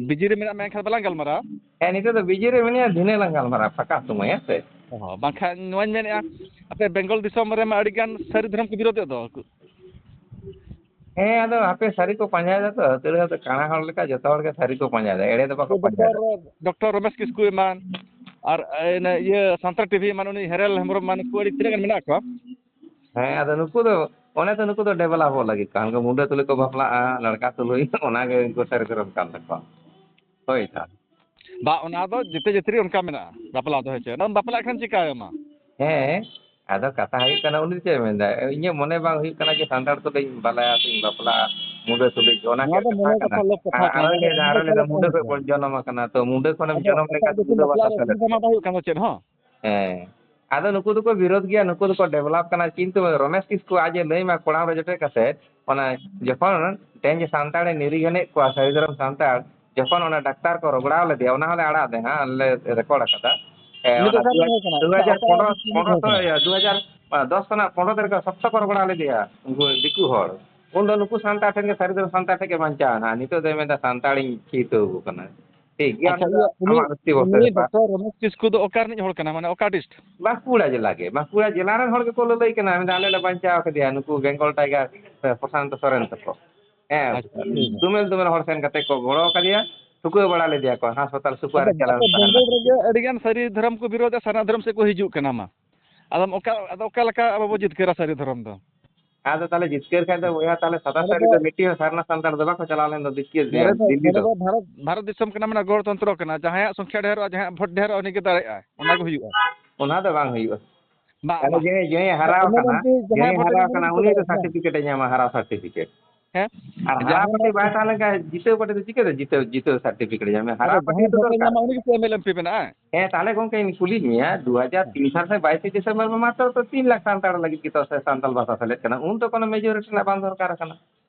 busy ᱨᱮ ᱢᱮᱱᱟᱜ ᱢᱮ, ᱮᱱᱠᱷᱟᱱ ᱵᱟᱞᱟᱝ ᱜᱟᱞᱢᱟᱨᱟᱣᱟ᱾ ᱦᱮᱸ, ᱱᱤᱛᱚᱜ ᱫᱚ busy ᱨᱮ ᱢᱤᱱᱟᱹᱧᱟ, ᱫᱷᱤᱱᱟᱹ ᱞᱟᱝ ᱜᱟᱞᱢᱟᱨᱟᱣᱟ, ᱯᱷᱟᱸᱠᱟ ᱥᱚᱢᱚᱭ, ᱦᱮᱸ ᱥᱮ? ᱚ, ᱵᱟᱝᱠᱷᱟᱱ ᱱᱚᱣᱟᱧ ᱢᱮᱱᱮᱫᱼᱟ, ᱟᱯᱮ ᱵᱮᱝᱜᱚᱞ ᱫᱤᱥᱚᱢ ᱨᱮᱢᱟ ᱟᱹᱰᱤᱜᱟᱱ ᱥᱟᱹᱨᱤ ᱫᱷᱚᱨᱚᱢ ᱠᱚ ᱵᱤᱨᱳᱫᱮᱫ ᱫᱚ᱾ ᱦᱮᱸ, ᱟᱫᱚ ᱦᱟᱯᱮ ᱥᱟᱹᱨᱤ ᱠᱚ ᱯᱟᱸᱡᱟᱭᱮᱫᱟ ᱛᱚ, ᱟᱹᱛᱷᱟᱹᱲᱤ ᱦᱚᱲ ᱫᱚ, ᱠᱟᱬᱟ ᱦᱚᱲ ᱞᱮᱠᱟ ᱡᱚᱛᱚ ᱦᱚᱲ ᱜᱮ ᱥᱟᱹᱨᱤ ᱠᱚ ᱯᱟᱸᱡᱟᱭᱮᱫᱟ, ᱮᱲᱮ ᱫᱚ ᱵᱟᱠᱚ ᱯᱟᱸᱡᱟᱭᱮᱫᱟ᱾ ᱰᱚᱠᱴᱚᱨ, ᱰᱚᱠᱴᱚᱨ ᱨᱚᱢᱮᱥ ᱠᱤᱥᱠᱩ ᱮᱢᱟᱱ, ᱟᱨ ᱤᱱᱟᱹ ᱤᱭᱟᱹ ᱥᱟᱱᱛᱟᱲ TV ᱮᱢᱟᱱ, ᱩᱱᱤ ᱦᱮᱨᱮᱞ ᱦᱮᱢᱵᱨᱚᱢ ᱮᱢᱟᱱ, ᱱᱩᱠᱩ ᱟᱹᱰᱤ ᱛᱤᱱᱟᱹᱜ ᱜᱟᱱ ᱢᱮᱱᱟᱜ ᱠᱚᱣᱟ᱾ ᱦᱮᱸ, ᱟᱫᱚ ᱱᱩᱠᱩ ᱫᱚ, ᱚᱱᱮ ᱛᱚ ᱱᱩᱠᱩ ᱫᱚ developᱚᱜ ᱞᱟᱹᱜᱤᱫ ᱠᱚ, ᱦᱟᱱᱠᱩ ᱢᱩᱸᱰᱟᱹ ᱛᱩᱞᱩᱡ ᱠᱚ ᱵᱟᱯᱞᱟᱜᱼᱟ, ᱞᱟᱲᱠᱟ ᱛᱩᱞᱩᱡ, ᱚᱱᱟ ᱜᱮ ᱩᱱᱠᱩ ᱥᱟᱹᱨᱤ ᱫᱷᱚᱨᱚᱢ ᱠᱟᱱ ᱛᱟᱠᱚᱣᱟ᱾ ᱦᱳᱭ ᱛᱚ᱾ ᱵᱟ, ᱚᱱᱟ ᱫᱚ ᱡᱮᱛᱮ ᱡᱟᱹᱛᱤ ᱨᱮ ᱚᱱᱠᱟ ᱢᱮᱱᱟᱜᱼᱟ, ᱵᱟᱯᱞᱟ ᱫᱚ, ᱦᱮᱸ ᱪᱮ? ᱚᱱᱟᱢ ᱵᱟᱯᱞᱟᱜ ᱠᱷᱟᱱ ᱪᱤᱠᱟᱹᱭᱟᱢᱟ? ᱦᱮᱸ, ᱟᱫᱚ ᱠᱟᱛᱷᱟ ᱦᱩᱭᱩᱜ ᱠᱟᱱᱟ, ᱩᱱᱤ ᱪᱮᱫ ᱮ ᱢᱮᱱᱫᱟ? ᱤᱧᱟᱹᱜ ᱢᱚᱱᱮ ᱵᱟᱝ ᱦᱩᱭᱩᱜ ᱠᱟᱱᱟ ᱡᱮ ᱥᱟᱱᱛᱟᱲ ᱠᱚᱫᱚᱧ ᱵᱟᱞᱟᱭᱟ ᱥᱮᱧ ᱵᱟᱯᱞᱟᱜᱼᱟ ᱢᱩᱸᱰᱟᱹ ᱛᱩᱞᱩᱡ ᱜᱮ, ᱚᱱᱟ ᱱᱚᱣᱟ ᱜᱮ ᱫᱚ ᱠᱟᱛᱷᱟ ᱢᱚᱱᱮ ᱠᱟᱱᱟ᱾ ᱠᱟᱛᱷᱟ, ᱞᱳᱠ ᱠᱟᱛᱷᱟ ᱟᱨ ᱠᱟᱱᱟ, ᱟᱨᱚ ᱱᱚᱣᱟ ᱫᱚ ᱞᱟᱹᱭᱫᱟ, ᱢᱚᱱᱮ ᱟᱨᱚ ᱠᱟᱛᱷᱟ ᱞᱟᱹᱭᱫᱟ, ᱞᱳᱠ ᱢᱩᱸᱰᱟᱹ ᱠᱟᱱᱟ ᱠᱷᱚᱡ ᱥᱮ᱾ ᱵᱚᱱ ᱡᱚᱱᱚᱢ ᱟᱠᱟᱱᱟ, ᱛᱚ ᱢᱩᱸᱰᱟᱹ ᱠᱷᱚᱱᱮᱢ ᱟᱫᱚ ᱡᱚᱱᱚᱢ ᱮᱴᱟᱜ ᱞᱮᱱᱠᱷᱟᱱ ᱡᱟᱹᱛᱤ ᱫᱚ ᱫᱚ ᱵᱟᱯᱞᱟ ᱵᱟᱯᱞᱟ ᱥᱟᱱᱛᱟᱲ ᱥᱟᱹᱜᱟᱹᱭ ᱫᱚ ᱪᱮᱫ ᱦᱚᱸ ᱵᱟᱝ ᱦᱩᱭᱩᱜ ᱠᱟᱱᱟ ᱪᱮᱫ ᱦᱚᱸ᱾ ᱦᱮᱸ, ᱟᱫᱚ ᱱᱩᱠᱩ ᱫᱚᱠᱚ ᱵᱤᱨᱳᱫ ᱜᱮᱭᱟ, ᱱᱩᱠᱩ ᱫᱚᱠᱚ develop ᱠᱟᱱᱟ, ᱠᱤᱱᱛᱩ ᱨᱚᱢᱮᱥ ᱠᱤᱥᱠᱩ ᱟᱡ ᱮ ᱞᱟᱹᱭ ᱢᱟ ᱠᱚᱲᱟᱢ ᱨᱮ ᱡᱚᱴᱮᱫ ᱠᱟᱛᱮ, ᱚᱱᱟ ᱡᱚᱠᱷᱚᱱ ᱛᱮᱦᱮᱧ ᱡᱮ ᱥᱟᱱᱛᱟᱲᱮ ᱱᱤᱨᱤᱜᱷᱟᱹᱱᱮᱫ ᱠᱚᱣᱟ, ᱥᱟᱹᱨᱤ ᱫᱷᱚᱨᱚᱢ ᱥᱟᱱᱛᱟᱲ, ᱡᱚᱠᱷᱚᱱ ᱚᱱᱟ ᱰᱟᱠᱛᱟᱨ ᱠᱚ ᱨᱚᱜᱽᱲᱟᱣ ᱞᱮᱫᱮᱭᱟ, ᱚᱱᱟ ᱦᱚᱸᱞᱮ ᱟᱲᱟᱜ ᱫᱮ ᱦᱟᱸᱜ, ᱞᱮ record ᱟᱠᱟᱫᱟ᱾ ᱦᱮᱸ, ᱩᱱᱤ ᱫᱚ ᱚᱱᱟ ᱚᱠᱟ ᱨᱤᱱᱤᱡ ᱦᱚᱲ ᱠᱟᱱᱟᱭ? ᱫᱩ ᱦᱟᱡᱟᱨ ᱯᱚᱱᱨᱚ, ᱚᱠᱟ ᱯᱚᱱᱨᱚ ᱨᱤᱱᱤᱡ ᱦᱚᱲ ᱥᱚ, ᱠᱟᱱᱟᱭ? ᱤᱭᱟᱹ, ᱫᱩ ᱦᱟᱡᱟᱨ ᱫᱚᱥ ᱠᱷᱚᱱᱟᱜ ᱯᱚᱱᱨᱚ ᱛᱟᱹᱨᱤᱠᱷ ᱥᱚᱠᱛᱚ ᱠᱚ ᱨᱚᱜᱽᱲᱟᱣ ᱞᱮᱫᱮᱭᱟ, ᱩᱱᱠᱩ ᱫᱤᱠᱩ ᱦᱚᱲ᱾ ᱩᱱ ᱫᱚ ᱱᱩᱠᱩ ᱥᱟᱱᱛᱟᱲ ᱴᱷᱮᱱ ᱜᱮ, ᱥᱟᱹᱨᱤ ᱫᱚ ᱥᱟᱱᱛᱟᱲ ᱴᱷᱮᱱ ᱜᱮ ᱵᱟᱧᱪᱟᱣ ᱮᱱᱟ᱾ ᱱᱤᱛᱚᱜ ᱫᱚᱭ ᱢᱮᱱᱫᱟ, "ᱥᱟᱱᱛᱟᱲᱤᱧ ᱪᱷᱤᱛᱟᱹᱣ ᱟᱠᱚ ᱠᱟᱱᱟ᱾" ᱴᱷᱤᱠ ᱜᱮᱭᱟ, ᱟᱪᱪᱷᱟ, ᱚᱱᱟ ᱫᱚ ᱤᱭᱟᱹ, ᱩᱱᱤ, ᱟᱢᱟᱜ ᱵᱮᱠᱛᱤᱜᱚᱛᱚ ᱩᱱᱤ ᱵᱮᱯᱟᱨ᱾ ᱰᱚᱠᱴᱚᱨ ᱨᱚᱢᱮᱥ ᱠᱤᱥᱠᱩ ᱫᱚ ᱚᱠᱟ ᱨᱤᱱᱤᱡ ᱦᱚᱲ ᱠᱟᱱᱟ, ᱢᱟᱱᱮ ᱚᱠᱟ ᱰᱤᱥᱴ? ᱵᱟᱸᱠᱩᱲᱟ ᱡᱮᱞᱟ ᱜᱮ, ᱵᱟᱸᱠᱩᱲᱟ ᱡᱮᱞᱟ ᱨᱮᱱ ᱦᱚᱲ ᱜᱮᱠᱚ ᱞᱟᱹᱞᱟᱹᱭ ᱠᱟᱱᱟ, ᱢᱮᱱᱫᱟ, "ᱟᱞᱮ ᱞᱮ ᱵᱟᱧᱪᱟᱣ ᱠᱟᱫᱮᱭᱟ, ᱱᱩᱠᱩ ᱵᱮᱝᱜᱚᱞ ᱴᱟᱭᱜᱟᱨ ᱥᱮ ᱯᱨᱚᱥᱟᱱᱛ ᱥᱚᱨᱮᱱ ᱛᱟᱠᱚ᱾" ᱦᱮᱸ, ᱟᱪᱪᱷᱟ, ᱴᱷᱤᱠ ᱜᱮᱭᱟ᱾ ᱫᱩᱢᱮᱞ ᱫᱩᱢᱮᱞ ᱦᱚᱲ ᱥᱮᱱ ᱠᱟᱛᱮ ᱠᱚ ᱜᱚᱲᱚ ᱟᱠᱟᱫᱮᱭᱟ, ᱴᱷᱩᱠᱟᱹᱣ ᱵᱟᱲᱟ ᱞᱮᱫᱮᱭᱟ ᱠᱚ, ᱦᱟᱥᱯᱟᱛᱟᱞ ᱥᱩᱯᱟᱨ ᱟᱫᱚ ᱨᱮ ᱪᱟᱞᱟᱣ ᱟᱯᱮ ᱛᱟᱦᱮᱱᱟ᱾ ᱵᱮᱝᱜᱚᱞ ᱨᱮᱜᱮ ᱟᱹᱰᱤ ᱜᱟᱱ ᱥᱟᱹᱨᱤ ᱫᱷᱚᱨᱚᱢ ᱠᱚ ᱵᱤᱨᱳᱫᱟ, ᱥᱟᱨᱱᱟ ᱫᱷᱚᱨᱚᱢ ᱥᱮᱫ ᱠᱚ ᱦᱤᱡᱩᱜ ᱠᱟᱱᱟ ᱢᱟ᱾ ᱟᱫᱚ ᱚᱠᱟ, ᱟᱫᱚ ᱚᱠᱟ ᱞᱮᱠᱟ ᱟᱵᱚ ᱵᱚ ᱡᱤᱛᱠᱟᱹᱨᱟ ᱥᱟᱹᱨᱤ ᱫᱷᱚᱨᱚᱢ ᱫᱚ? ᱟᱫᱚ ᱛᱟᱦᱞᱮ ᱡᱤᱛᱠᱟᱹᱨ ᱠᱷᱟᱡ ᱫᱚ ᱵᱚᱭᱦᱟ, ᱛᱟᱦᱞᱮ ᱥᱟᱫᱟ ᱱᱚᱰᱮ ᱥᱟᱹᱲᱤ ᱫᱚ ᱫᱚ ᱢᱤᱫᱴᱤᱡ ᱦᱚᱸ ᱥᱟᱨᱱᱟ ᱥᱟᱱᱛᱟᱲ ᱫᱚ ᱵᱟᱠᱚ ᱪᱟᱞᱟᱣ ᱞᱮᱱ ᱫᱚ ᱫᱤᱠᱤᱭᱟᱹ ᱱᱚᱰᱮ ᱫᱚ, ᱫᱤᱞᱞᱤ ᱱᱚᱰᱮ ᱫᱚ᱾ ᱫᱚ ᱵᱷᱟᱨᱚᱛ, ᱵᱷᱟᱨᱚᱛ ᱫᱤᱥᱚᱢ ᱠᱟᱱᱟ, ᱢᱟᱱᱮ ᱜᱚᱱᱚᱛᱚᱱᱛᱨᱚ ᱠᱟᱱᱟ, ᱡᱟᱦᱟᱸᱭᱟᱜ ᱥᱚᱝᱠᱷᱭᱟ ᱰᱷᱮᱨᱚᱜᱼᱟ, ᱡᱟᱦᱟᱸᱭᱟᱜ ᱵᱷᱳᱴ ᱰᱷᱮᱨᱚᱜᱼᱟ, ᱩᱱᱤ ᱜᱮ ᱫᱟᱲᱮᱭᱟᱜᱼᱟᱭ, ᱚᱱᱟ ᱜᱮ ᱦᱩᱭᱩᱜᱼᱟ᱾ ᱚᱱᱟ ᱫᱚ ᱵᱟᱝ ᱦᱩᱭᱩᱜᱼᱟ᱾ ᱵᱟᱝ, ᱛᱟᱦᱞᱮ ᱵᱟᱝ᱾ ᱡᱟᱦᱟᱸᱭ, ᱡᱟᱦᱟᱸᱭ ᱦᱟᱨᱟᱣ ᱮᱢ ᱮᱞ ᱮᱢ ᱠᱟᱱᱟ, ᱯᱤ ᱡᱟᱦᱟᱸᱭ ᱡᱟᱦᱟᱸᱭ ᱵᱷᱳᱴ ᱦᱟᱨᱟᱣ ᱮᱢ ᱠᱟᱱᱟ, ᱩᱱᱤ ᱫᱚ ᱪᱟᱞᱟᱜᱼᱟ, ᱦᱮᱸ᱾ ᱥᱟᱨᱴᱤᱯᱷᱤᱠᱮᱴ ᱮ ᱧᱟᱢᱟ, ᱦᱟᱨᱟᱣ ᱥᱟᱨᱴᱤᱯᱷᱤᱠᱮᱴ᱾ ᱦᱮᱸ? ᱟᱨ ᱦᱟᱨᱟᱣ ᱡᱟᱦᱟᱸᱭ ᱠᱟᱛᱮ ᱵᱟᱭ ᱛᱟᱦᱮᱸ ᱞᱮᱱᱠᱷᱟᱱ ᱡᱤᱛᱟᱹᱣ ᱠᱟᱛᱮ ᱫᱚ ᱪᱤᱠᱟᱹᱛᱮ ᱡᱤᱛᱟᱹᱣ, ᱡᱤᱛᱟᱹᱣ ᱥᱟᱨᱴᱤᱯᱷᱤᱠᱮᱴ ᱮ ᱧᱟᱢᱟ? ᱦᱟᱨᱟᱣ ᱟᱫᱚ ᱯᱟᱹᱴᱤ ᱡᱟᱦᱟᱸᱭ ᱫᱚ ᱵᱷᱳᱴ ᱮ ᱫᱚᱨᱠᱟᱨ᱾ ᱧᱟᱢᱟ, ᱩᱱᱤ ᱜᱮᱥᱮ ᱮᱢ ᱮᱞ ᱮᱢ ᱯᱤ ᱵᱮᱱᱟᱜᱼᱟ? ᱦᱮᱸ, ᱛᱟᱦᱞᱮ ᱜᱚᱝᱠᱮᱧ ᱠᱩᱞᱤ ᱢᱮᱭᱟ, ᱫᱩ ᱦᱟᱡᱟᱨ ᱛᱤᱱ ᱥᱟᱞ ᱨᱮ ᱵᱟᱭᱤᱥᱮ ᱰᱤᱥᱮᱢᱵᱚᱨ ᱢᱟ ᱢᱟᱛᱨᱚ ᱛᱚ ᱛᱤᱱ ᱞᱟᱠᱷ ᱥᱟᱱᱛᱟᱲ ᱞᱟᱹᱜᱤᱫ ᱜᱮᱛᱚ ᱥᱮ ᱥᱟᱱᱛᱟᱲ ᱵᱷᱟᱥᱟ ᱥᱮᱞᱮᱫ ᱠᱟᱱᱟ, ᱩᱱ ᱫᱚ ᱠᱳᱱᱳ ᱢᱮᱡᱚᱨᱤᱴᱤ ᱨᱮᱱᱟᱜ ᱵᱟᱝ ᱫᱚᱨᱠᱟᱨ ᱠᱟᱱᱟ᱾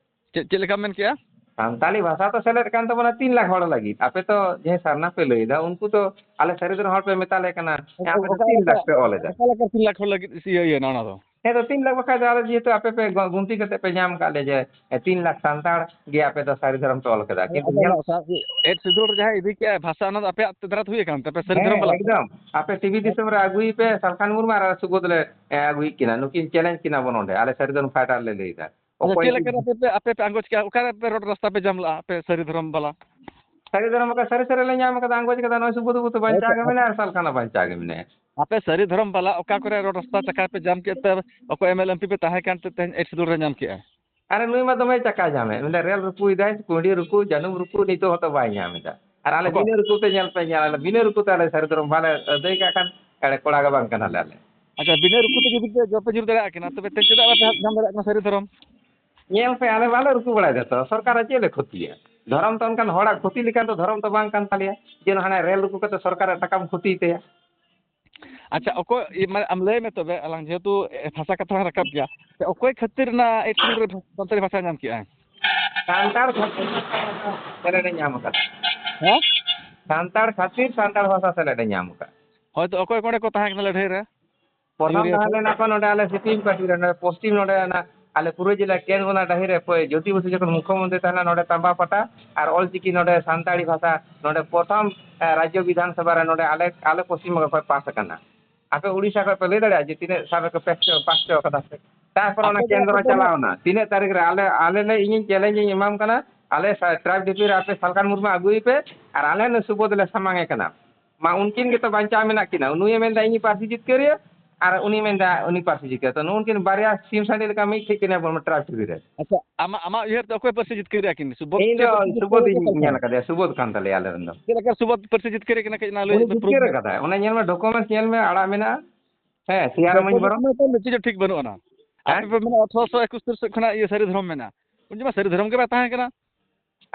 ᱪᱮᱫ, ᱪᱮᱫ ᱞᱮᱠᱟᱢ ᱢᱮᱱ ᱠᱮᱜᱼᱟ? ᱥᱟᱱᱛᱟᱲᱤ ᱵᱷᱟᱥᱟ ᱛᱚ ᱥᱮᱞᱮᱫ ᱠᱟᱱ ᱛᱟᱵᱚᱱᱟ ᱛᱤᱱ ᱞᱟᱠᱷ ᱦᱚᱲ ᱞᱟᱹᱜᱤᱫ᱾ ᱟᱯᱮ ᱛᱚ ᱡᱟᱦᱟᱸᱭ ᱥᱟᱨᱱᱟ ᱯᱮ ᱞᱟᱹᱭᱫᱟ, ᱩᱱᱠᱩ ᱛᱚ ᱟᱞᱮ ᱥᱟᱹᱨᱤ ᱫᱷᱚᱨᱚᱢ ᱦᱚᱲ ᱯᱮ ᱢᱮᱛᱟ ᱞᱮ ᱠᱟᱱᱟ, ᱦᱮᱸ, ᱟᱯᱮ ᱫᱚ ᱚᱠᱟ ᱛᱤᱱ ᱞᱟᱠᱷ ᱞᱮᱠᱟ, ᱯᱮ ᱚᱞ ᱮᱫᱟ, ᱚᱠᱟ ᱠᱤᱱᱛᱩ ᱞᱮᱠᱟ ᱛᱤᱱ ᱞᱟᱠᱷ ᱦᱚᱲ ᱞᱟᱹᱜᱤᱫ ᱤᱭᱟᱹ, ᱤᱭᱟᱹ ᱱᱚᱣᱟ ᱫᱚ? ᱦᱮᱸ, ᱛᱚ ᱛᱤᱱ ᱞᱟᱠᱷ ᱵᱟᱠᱷᱟᱡ ᱫᱚ ᱟᱞᱮ ᱡᱮᱦᱮᱛᱩ ᱟᱯᱮ ᱯᱮ ᱜᱚ-, ᱜᱩᱱᱛᱤ ᱠᱟᱛᱮ ᱯᱮ ᱧᱟᱢ ᱠᱟᱜ ᱞᱮ ᱡᱮ, ᱮ, ᱛᱤᱱ ᱞᱟᱠᱷ ᱥᱟᱱᱛᱟᱲ ᱜᱮ ᱟᱯᱮ ᱫᱚ ᱥᱟᱹᱨᱤ ᱫᱷᱚᱨᱚᱢ ᱯᱮ ᱚᱞ ᱠᱟᱫᱟ, ᱟᱫᱚ ᱠᱤᱱᱛᱩ ᱧᱮᱞ ᱱᱚᱣᱟ ᱥᱟ-, ᱮᱭᱤᱴ ᱥᱤᱰᱩᱞ ᱨᱮ ᱡᱟᱦᱟᱸᱭ ᱤᱫᱤ ᱠᱮᱜᱼᱟᱭ ᱵᱷᱟᱥᱟ, ᱚᱱᱟ ᱫᱚ ᱟᱯᱮᱭᱟᱜ ᱛᱮ ᱫᱟᱨᱟ ᱛᱮ ᱦᱩᱭ ᱟᱠᱟᱱ ᱛᱟᱯᱮ, ᱥᱟᱹᱨᱤ ᱫᱷᱚᱨᱚᱢ ᱦᱮᱸ, ᱵᱟᱞᱟ ᱠᱚ? ᱮᱠᱫᱚᱢ᱾ ᱟᱯᱮ ᱴᱤᱵᱷᱤ ᱦᱮᱸ? ᱫᱤᱥᱚᱢ ᱨᱮ ᱟᱹᱜᱩᱭ ᱯᱮ, ᱥᱟᱞᱠᱷᱟᱱ ᱢᱩᱨᱢᱩ ᱟᱨ ᱥᱩᱵᱳᱫᱷ ᱞᱮ, ᱮ, ᱟᱹᱜᱩᱭᱮᱫ ᱠᱤᱱᱟ, ᱱᱩᱠᱤᱱ ᱪᱮᱞᱮᱧᱡᱽ ᱠᱤᱱᱟ ᱵᱚᱱ ᱱᱚᱰᱮ, ᱟᱞᱮ ᱥᱟᱹᱨᱤ ᱫᱷᱚᱨᱚᱢ ᱯᱷᱟᱭᱴᱟᱨ ᱞᱮ ᱞᱟᱹᱭᱫᱟ᱾ ᱟᱪᱪᱷᱟ, ᱚᱠᱚᱭ ᱪᱮᱫ ᱠᱤᱱ ᱞᱮᱠᱟ ᱨᱮ ᱟᱯᱮ ᱯᱮ, ᱟᱯᱮ ᱯᱮ ᱟᱸᱜᱚᱪ ᱠᱮᱜᱼᱟ? ᱚᱠᱟ ᱨᱮ ᱟᱯᱮ ᱨᱳᱰ ᱨᱟᱥᱛᱟ ᱯᱮ ᱡᱟᱢ ᱞᱟᱜᱼᱟ, ᱟᱯᱮ ᱥᱟᱹᱨᱤ ᱫᱷᱚᱨᱚᱢ ᱵᱟᱞᱟ? ᱥᱟᱹᱨᱤ ᱫᱷᱚᱨᱚᱢ ᱵᱟᱠᱷᱟᱡ ᱥᱟᱹᱨᱤ ᱥᱟᱹᱨᱤ ᱞᱮ ᱧᱟᱢ ᱠᱟᱫᱟ, ᱟᱸᱜᱚᱪ ᱠᱟᱫᱟ, ᱱᱚᱜᱼᱚᱭ ᱥᱩᱵᱳᱫᱷ ᱵᱟᱹᱵᱩ ᱛᱚ ᱵᱟᱧᱪᱟᱣ ᱜᱮ ᱢᱮᱱᱟᱭᱟ ᱟᱨ ᱥᱟᱞᱠᱷᱟᱱ ᱦᱚᱸ ᱵᱟᱧᱪᱟᱣ ᱜᱮ ᱢᱮᱱᱟᱭᱟ᱾ ᱟᱯᱮ ᱥᱟᱹᱨᱤ ᱫᱷᱚᱨᱚᱢ ᱵᱟᱞᱟ ᱚᱠᱟ ᱠᱚᱨᱮ ᱨᱳᱰ ᱨᱟᱥᱛᱟ ᱪᱟᱠᱟ ᱯᱮ ᱡᱟᱢ ᱠᱮᱫ ᱛᱮ ᱚᱠᱚᱭ ᱮᱢ ᱮᱞ ᱮᱢ ᱯᱤ ᱯᱮ ᱛᱟᱦᱮᱸ ᱠᱟᱱ ᱛᱮ ᱛᱮᱦᱮᱧ ᱮᱭᱤᱴ ᱥᱤᱰᱩᱞ ᱨᱮ ᱧᱟᱢ ᱠᱮᱜᱼᱟ? ᱟᱨᱮ ᱱᱩᱭ ᱢᱟ ᱫᱚᱢᱮ ᱪᱟᱠᱟ ᱡᱟᱢᱮ, ᱢᱮᱱᱫᱟ ᱨᱮᱞ ᱨᱩᱯᱩᱭᱮᱫᱟᱭ, ᱠᱩᱸᱰᱤ ᱨᱩᱯᱩ, ᱡᱟᱹᱱᱩᱢ ᱨᱩᱯᱩ, ᱱᱤᱛᱚᱜ ᱦᱚᱸᱛᱚ ᱵᱟᱭ ᱧᱟᱢ ᱮᱫᱟ᱾ ᱟᱨ ᱟᱞᱮ ᱚᱠᱚᱭ? ᱵᱤᱱᱟᱹ ᱨᱩᱯᱩ ᱛᱮ ᱧᱮᱞ ᱯᱮ, ᱧᱮᱞ ᱟᱞᱮ ᱵᱤᱱᱟᱹ ᱨᱩᱯᱩ ᱛᱮ ᱟᱞᱮ ᱥᱟᱹᱨᱤ ᱫᱷᱚᱨᱚᱢ ᱵᱟᱞᱮ ᱟᱹᱫᱟᱹᱭ ᱠᱟᱜ ᱠᱷᱟᱱ ᱮᱲᱮ ᱠᱚᱲᱟ ᱜᱮ ᱵᱟᱝ ᱠᱟᱱᱟᱞᱮ ᱟᱞᱮ᱾ ᱟᱪᱪᱷᱟ, ᱵᱤᱱᱟᱹ ᱨᱩᱯᱩ ᱛᱮ ᱡᱩᱫᱤ ᱯᱮ, ᱵᱟᱯᱮ ᱧᱩᱨ ᱫᱟᱲᱮᱭᱟᱜ ᱠᱟᱱᱟ, ᱛᱚᱵᱮ ᱛᱮ ᱪᱮᱫᱟᱜ ᱵᱟᱯᱮ ᱧᱟᱢ ᱫᱟᱲᱮᱭᱟᱜ ᱠᱟᱱᱟ ᱥᱟᱹᱨᱤ ᱫᱷᱚᱨᱚᱢ? ᱧᱮᱞ ᱯᱮ, ᱟᱞᱮ ᱵᱟᱞᱮ ᱨᱩᱠᱩ ᱵᱟᱲᱟᱭ ᱫᱟ ᱛᱚ, ᱥᱚᱨᱠᱟᱨᱟᱜ ᱪᱮᱫ ᱞᱮ ᱠᱷᱚᱛᱤᱭᱟ? ᱫᱷᱚᱨᱚᱢ ᱛᱚ ᱚᱱᱠᱟᱱ ᱦᱚᱲᱟᱜ ᱠᱷᱚᱛᱤ ᱞᱮᱠᱟᱱ ᱫᱚ ᱫᱷᱚᱨᱚᱢ ᱛᱚ ᱵᱟᱝ ᱠᱟᱱ ᱛᱟᱞᱮᱭᱟ, ᱡᱮ ᱦᱟᱱᱮ ᱨᱮᱞ ᱨᱩᱠᱩ ᱠᱟᱛᱮ ᱥᱚᱨᱠᱟᱨᱟᱜ ᱴᱟᱠᱟᱢ ᱠᱷᱚᱛᱤᱭ ᱛᱟᱭᱟ᱾ ᱟᱪᱪᱷᱟ, ᱚᱠᱚᱭ, ᱤᱭᱟᱹ, ᱢᱟᱱᱮ, ᱟᱢ ᱞᱟᱹᱭ ᱢᱮ ᱛᱚᱵᱮ, ᱟᱞᱟᱝ ᱡᱮᱦᱮᱛᱩ ᱵᱷᱟᱥᱟ ᱠᱟᱛᱷᱟ ᱞᱟᱝ ᱨᱟᱠᱟᱵ ᱜᱮᱭᱟ, ᱚᱠᱚᱭ ᱠᱷᱟᱹᱛᱤᱨ ᱚᱱᱟ ᱮᱭᱤᱴ ᱥᱤᱰᱩᱞ ᱨᱮ ᱥᱟᱱᱛᱟᱲᱤ ᱵᱷᱟᱥᱟ ᱧᱟᱢ ᱠᱮᱜᱼᱟ? ᱥᱟᱱᱛᱟᱲ ᱠᱷᱟᱹᱛᱤᱨ ᱥᱮᱞᱮᱫ ᱮ ᱧᱟᱢ ᱟᱠᱟᱫᱟ᱾ ᱦᱮᱸ? ᱥᱟᱱᱛᱟᱲ ᱠᱷᱟᱹᱛᱤᱨ ᱥᱟᱱᱛᱟᱲ ᱵᱷᱟᱥᱟ ᱥᱮᱞᱮᱫ ᱮ ᱧᱟᱢ ᱟᱠᱟᱫᱟ᱾ ᱦᱳᱭᱛᱳ, ᱚᱠᱚᱭ ᱠᱚ ᱚᱸᱰᱮ ᱠᱚ ᱛᱟᱦᱮᱸ ᱠᱟᱱᱟ ᱞᱟᱹᱲᱦᱟᱹᱭ ᱨᱮ? ᱯᱨᱚᱛᱷᱚᱢ ᱟᱹᱭᱩᱨᱤᱭᱟᱹ ᱛᱟᱦᱮᱸ ᱠᱚ? ᱞᱮᱱᱟ ᱠᱚ ᱱᱚᱰᱮ ᱟᱞᱮ ᱥᱤᱯᱤᱝ ᱯᱟᱹᱴᱤ ᱨᱮ, ᱱᱚᱰᱮ ᱯᱚᱥᱪᱤᱢ, ᱱᱚᱰᱮ ᱚᱱᱟ ᱟᱞᱮ ᱯᱩᱨᱟᱹ ᱡᱮᱞᱟ ᱠᱮᱱᱫᱽᱵᱚᱱᱟ ᱰᱟᱹᱦᱤ ᱨᱮ ᱯᱳᱭ ᱡᱳᱛᱤ ᱵᱚᱥᱩ ᱡᱚᱠᱷᱚᱱ ᱢᱩᱠᱷᱭᱚᱢᱚᱱᱛᱨᱤ ᱛᱟᱦᱮᱸ ᱞᱮᱱᱟ, ᱱᱚᱰᱮ ᱛᱟᱢᱵᱟ ᱯᱟᱴᱟ ᱟᱨ ᱚᱞᱪᱤᱠᱤ ᱱᱚᱰᱮ ᱥᱟᱱᱛᱟᱲᱤ ᱵᱷᱟᱥᱟ ᱱᱚᱰᱮ ᱯᱨᱚᱛᱷᱚᱢ, ᱮ, ᱨᱟᱡᱽᱡᱚ ᱵᱤᱫᱷᱟᱱ ᱥᱚᱵᱷᱟ ᱨᱮ ᱱᱚᱰᱮ ᱟᱞᱮ, ᱟᱞᱮ ᱯᱚᱥᱪᱤᱢ ᱵᱚᱝᱜᱚ ᱠᱷᱚᱱ ᱯᱟᱥ ᱟᱠᱟᱱᱟ᱾ ᱟᱯᱮ ᱩᱲᱤᱥᱥᱟ ᱠᱷᱚᱱ ᱯᱮ ᱞᱟᱹᱭ ᱫᱟᱲᱮᱭᱟᱜᱼᱟ ᱡᱮ ᱛᱤᱱᱟᱹᱜ ᱥᱟᱞ ᱨᱮᱠᱚ ᱯᱟᱥ ᱪᱚ, ᱯᱟᱥ ᱪᱚ ᱠᱟᱫᱟ ᱯᱮ? ᱛᱟᱨᱯᱚᱨ ᱚᱱᱟ ᱟᱯᱮ ᱫᱚ, ᱠᱮᱱᱫᱽᱨᱚ ᱟᱯᱮ ᱫᱚ ᱪᱟᱞᱟᱣ ᱮᱱᱟ, ᱛᱤᱱᱟᱹᱜ ᱛᱟᱹᱨᱤᱠᱷ ᱨᱮ? ᱟᱞᱮ, ᱟᱞᱮ ᱞᱮ, ᱤᱧᱤᱧ ᱪᱮᱞᱮᱧᱡᱽ ᱤᱧ ᱮᱢᱟᱢ ᱠᱟᱱᱟ, ᱟᱞᱮ ᱥᱟ-, ᱴᱨᱟᱭᱤᱵᱽ ᱰᱤᱯᱤ ᱨᱮ ᱟᱯᱮ ᱥᱟᱞᱠᱷᱟᱱ ᱢᱩᱨᱢᱩ ᱟᱹᱜᱩᱭᱮ ᱯᱮ, ᱟᱨ ᱟᱞᱮ ᱱᱩᱭ ᱥᱩᱵᱳᱫᱷ ᱞᱮ ᱥᱟᱢᱟᱝ ᱮ ᱠᱟᱱᱟ᱾ ᱢᱟ ᱩᱱᱠᱤᱱ ᱜᱮᱛᱚ ᱵᱟᱧᱪᱟᱣ ᱢᱮᱱᱟᱜ ᱠᱤᱱᱟ, ᱱᱩᱭᱮ ᱢᱮᱱᱫᱟ ᱤᱧᱤᱡ ᱯᱟᱹᱨᱥᱤ ᱡᱤᱛᱠᱟᱹᱨᱤᱭᱟᱹ, ᱟᱨ ᱩᱱᱤ ᱢᱮᱱᱫᱟ ᱩᱱᱤ ᱯᱟᱹᱨᱥᱤ ᱡᱤᱛᱠᱟᱹᱨᱤᱭᱟᱹ᱾ ᱛᱚ ᱱᱩᱜᱼᱩ ᱱᱩᱠᱤᱱ ᱵᱟᱨᱭᱟ ᱥᱤᱢ ᱥᱟᱺᱰᱤ ᱞᱮᱠᱟ ᱢᱤᱫ ᱴᱷᱮᱡ ᱠᱤᱱ ᱧᱟᱯᱟᱢᱟ ᱴᱨᱟᱭᱤᱵᱽ ᱴᱤᱵᱷᱤ ᱨᱮ᱾ ᱟᱪᱪᱷᱟ, ᱟᱢᱟᱜ, ᱟᱢᱟᱜ ᱩᱭᱦᱟᱹᱨ ᱛᱮ ᱚᱠᱚᱭ ᱯᱟᱹᱨᱥᱤ ᱡᱤᱛᱠᱟᱹᱨ ᱨᱮᱭᱟ ᱠᱤᱱ? ᱥᱩᱵᱳᱫᱷ ᱤᱧ ᱥᱮ ᱫᱚ ᱯᱟᱹᱨᱥᱤ ᱡᱤᱛᱠᱟᱹᱨ ᱥᱩᱵᱳᱫᱷ ᱨᱮᱭᱟ ᱤᱧ ᱠᱚ ᱧᱮᱞ ᱠᱟᱱᱟ? ᱟᱠᱟᱫᱮᱭᱟ, ᱥᱩᱵᱳᱫᱷ ᱠᱟᱱ ᱛᱟᱞᱮᱭᱟ ᱟᱞᱮ ᱨᱮᱱ ᱫᱚ᱾ ᱪᱮᱫ ᱞᱮᱠᱟ ᱥᱩᱵᱳᱫᱷ ᱯᱟᱹᱨᱥᱤ ᱡᱤᱛᱠᱟᱹᱨ ᱠᱟᱱᱟ ᱠᱟᱹᱡ ᱚᱱᱟ ᱞᱟᱹᱭ ᱩᱱᱤ ᱢᱮ, ᱡᱤᱛᱠᱟᱹᱨ proof ᱢᱮ᱾ ᱟᱠᱟᱫᱟᱭ, ᱚᱱᱟ ᱧᱮᱞ ᱢᱮ, ᱰᱚᱠᱩᱢᱮᱱᱴᱥ ᱧᱮᱞ ᱢᱮ, ᱟᱲᱟᱜ ᱢᱮᱱᱟᱜᱼᱟ᱾ ᱦᱮᱸ, ᱥᱤᱭᱟᱨ ᱢᱟᱹᱧ ᱵᱚᱨᱚᱱ᱾ ᱰᱚᱠᱩᱢᱮᱱᱴ ᱢᱟ ᱛᱟᱦᱚᱞᱮ ᱪᱮᱫ ᱦᱚᱸ ᱴᱷᱤᱠ ᱵᱟᱹᱱᱩᱜ ᱟᱱᱟ᱾ ᱦᱮᱸ? ᱟᱯᱮ ᱯᱮ ᱢᱮᱱᱟ ᱟᱴᱷᱨᱚᱥᱚ ᱮᱠᱩᱥᱛᱨᱤ ᱥᱮᱫ ᱠᱷᱚᱱᱟᱜ ᱤᱭᱟᱹ ᱥᱟᱹᱨᱤ ᱫᱷᱚᱨᱚᱢ ᱢᱮᱱᱟᱜᱼᱟ᱾ ᱩᱱ ᱡᱚᱠᱷᱚᱱ ᱥᱟᱹᱨᱤ ᱫᱷᱚᱨᱚᱢ ᱜᱮ ᱵᱟᱭ ᱛᱟᱦᱮᱸ ᱠᱟᱱᱟ᱾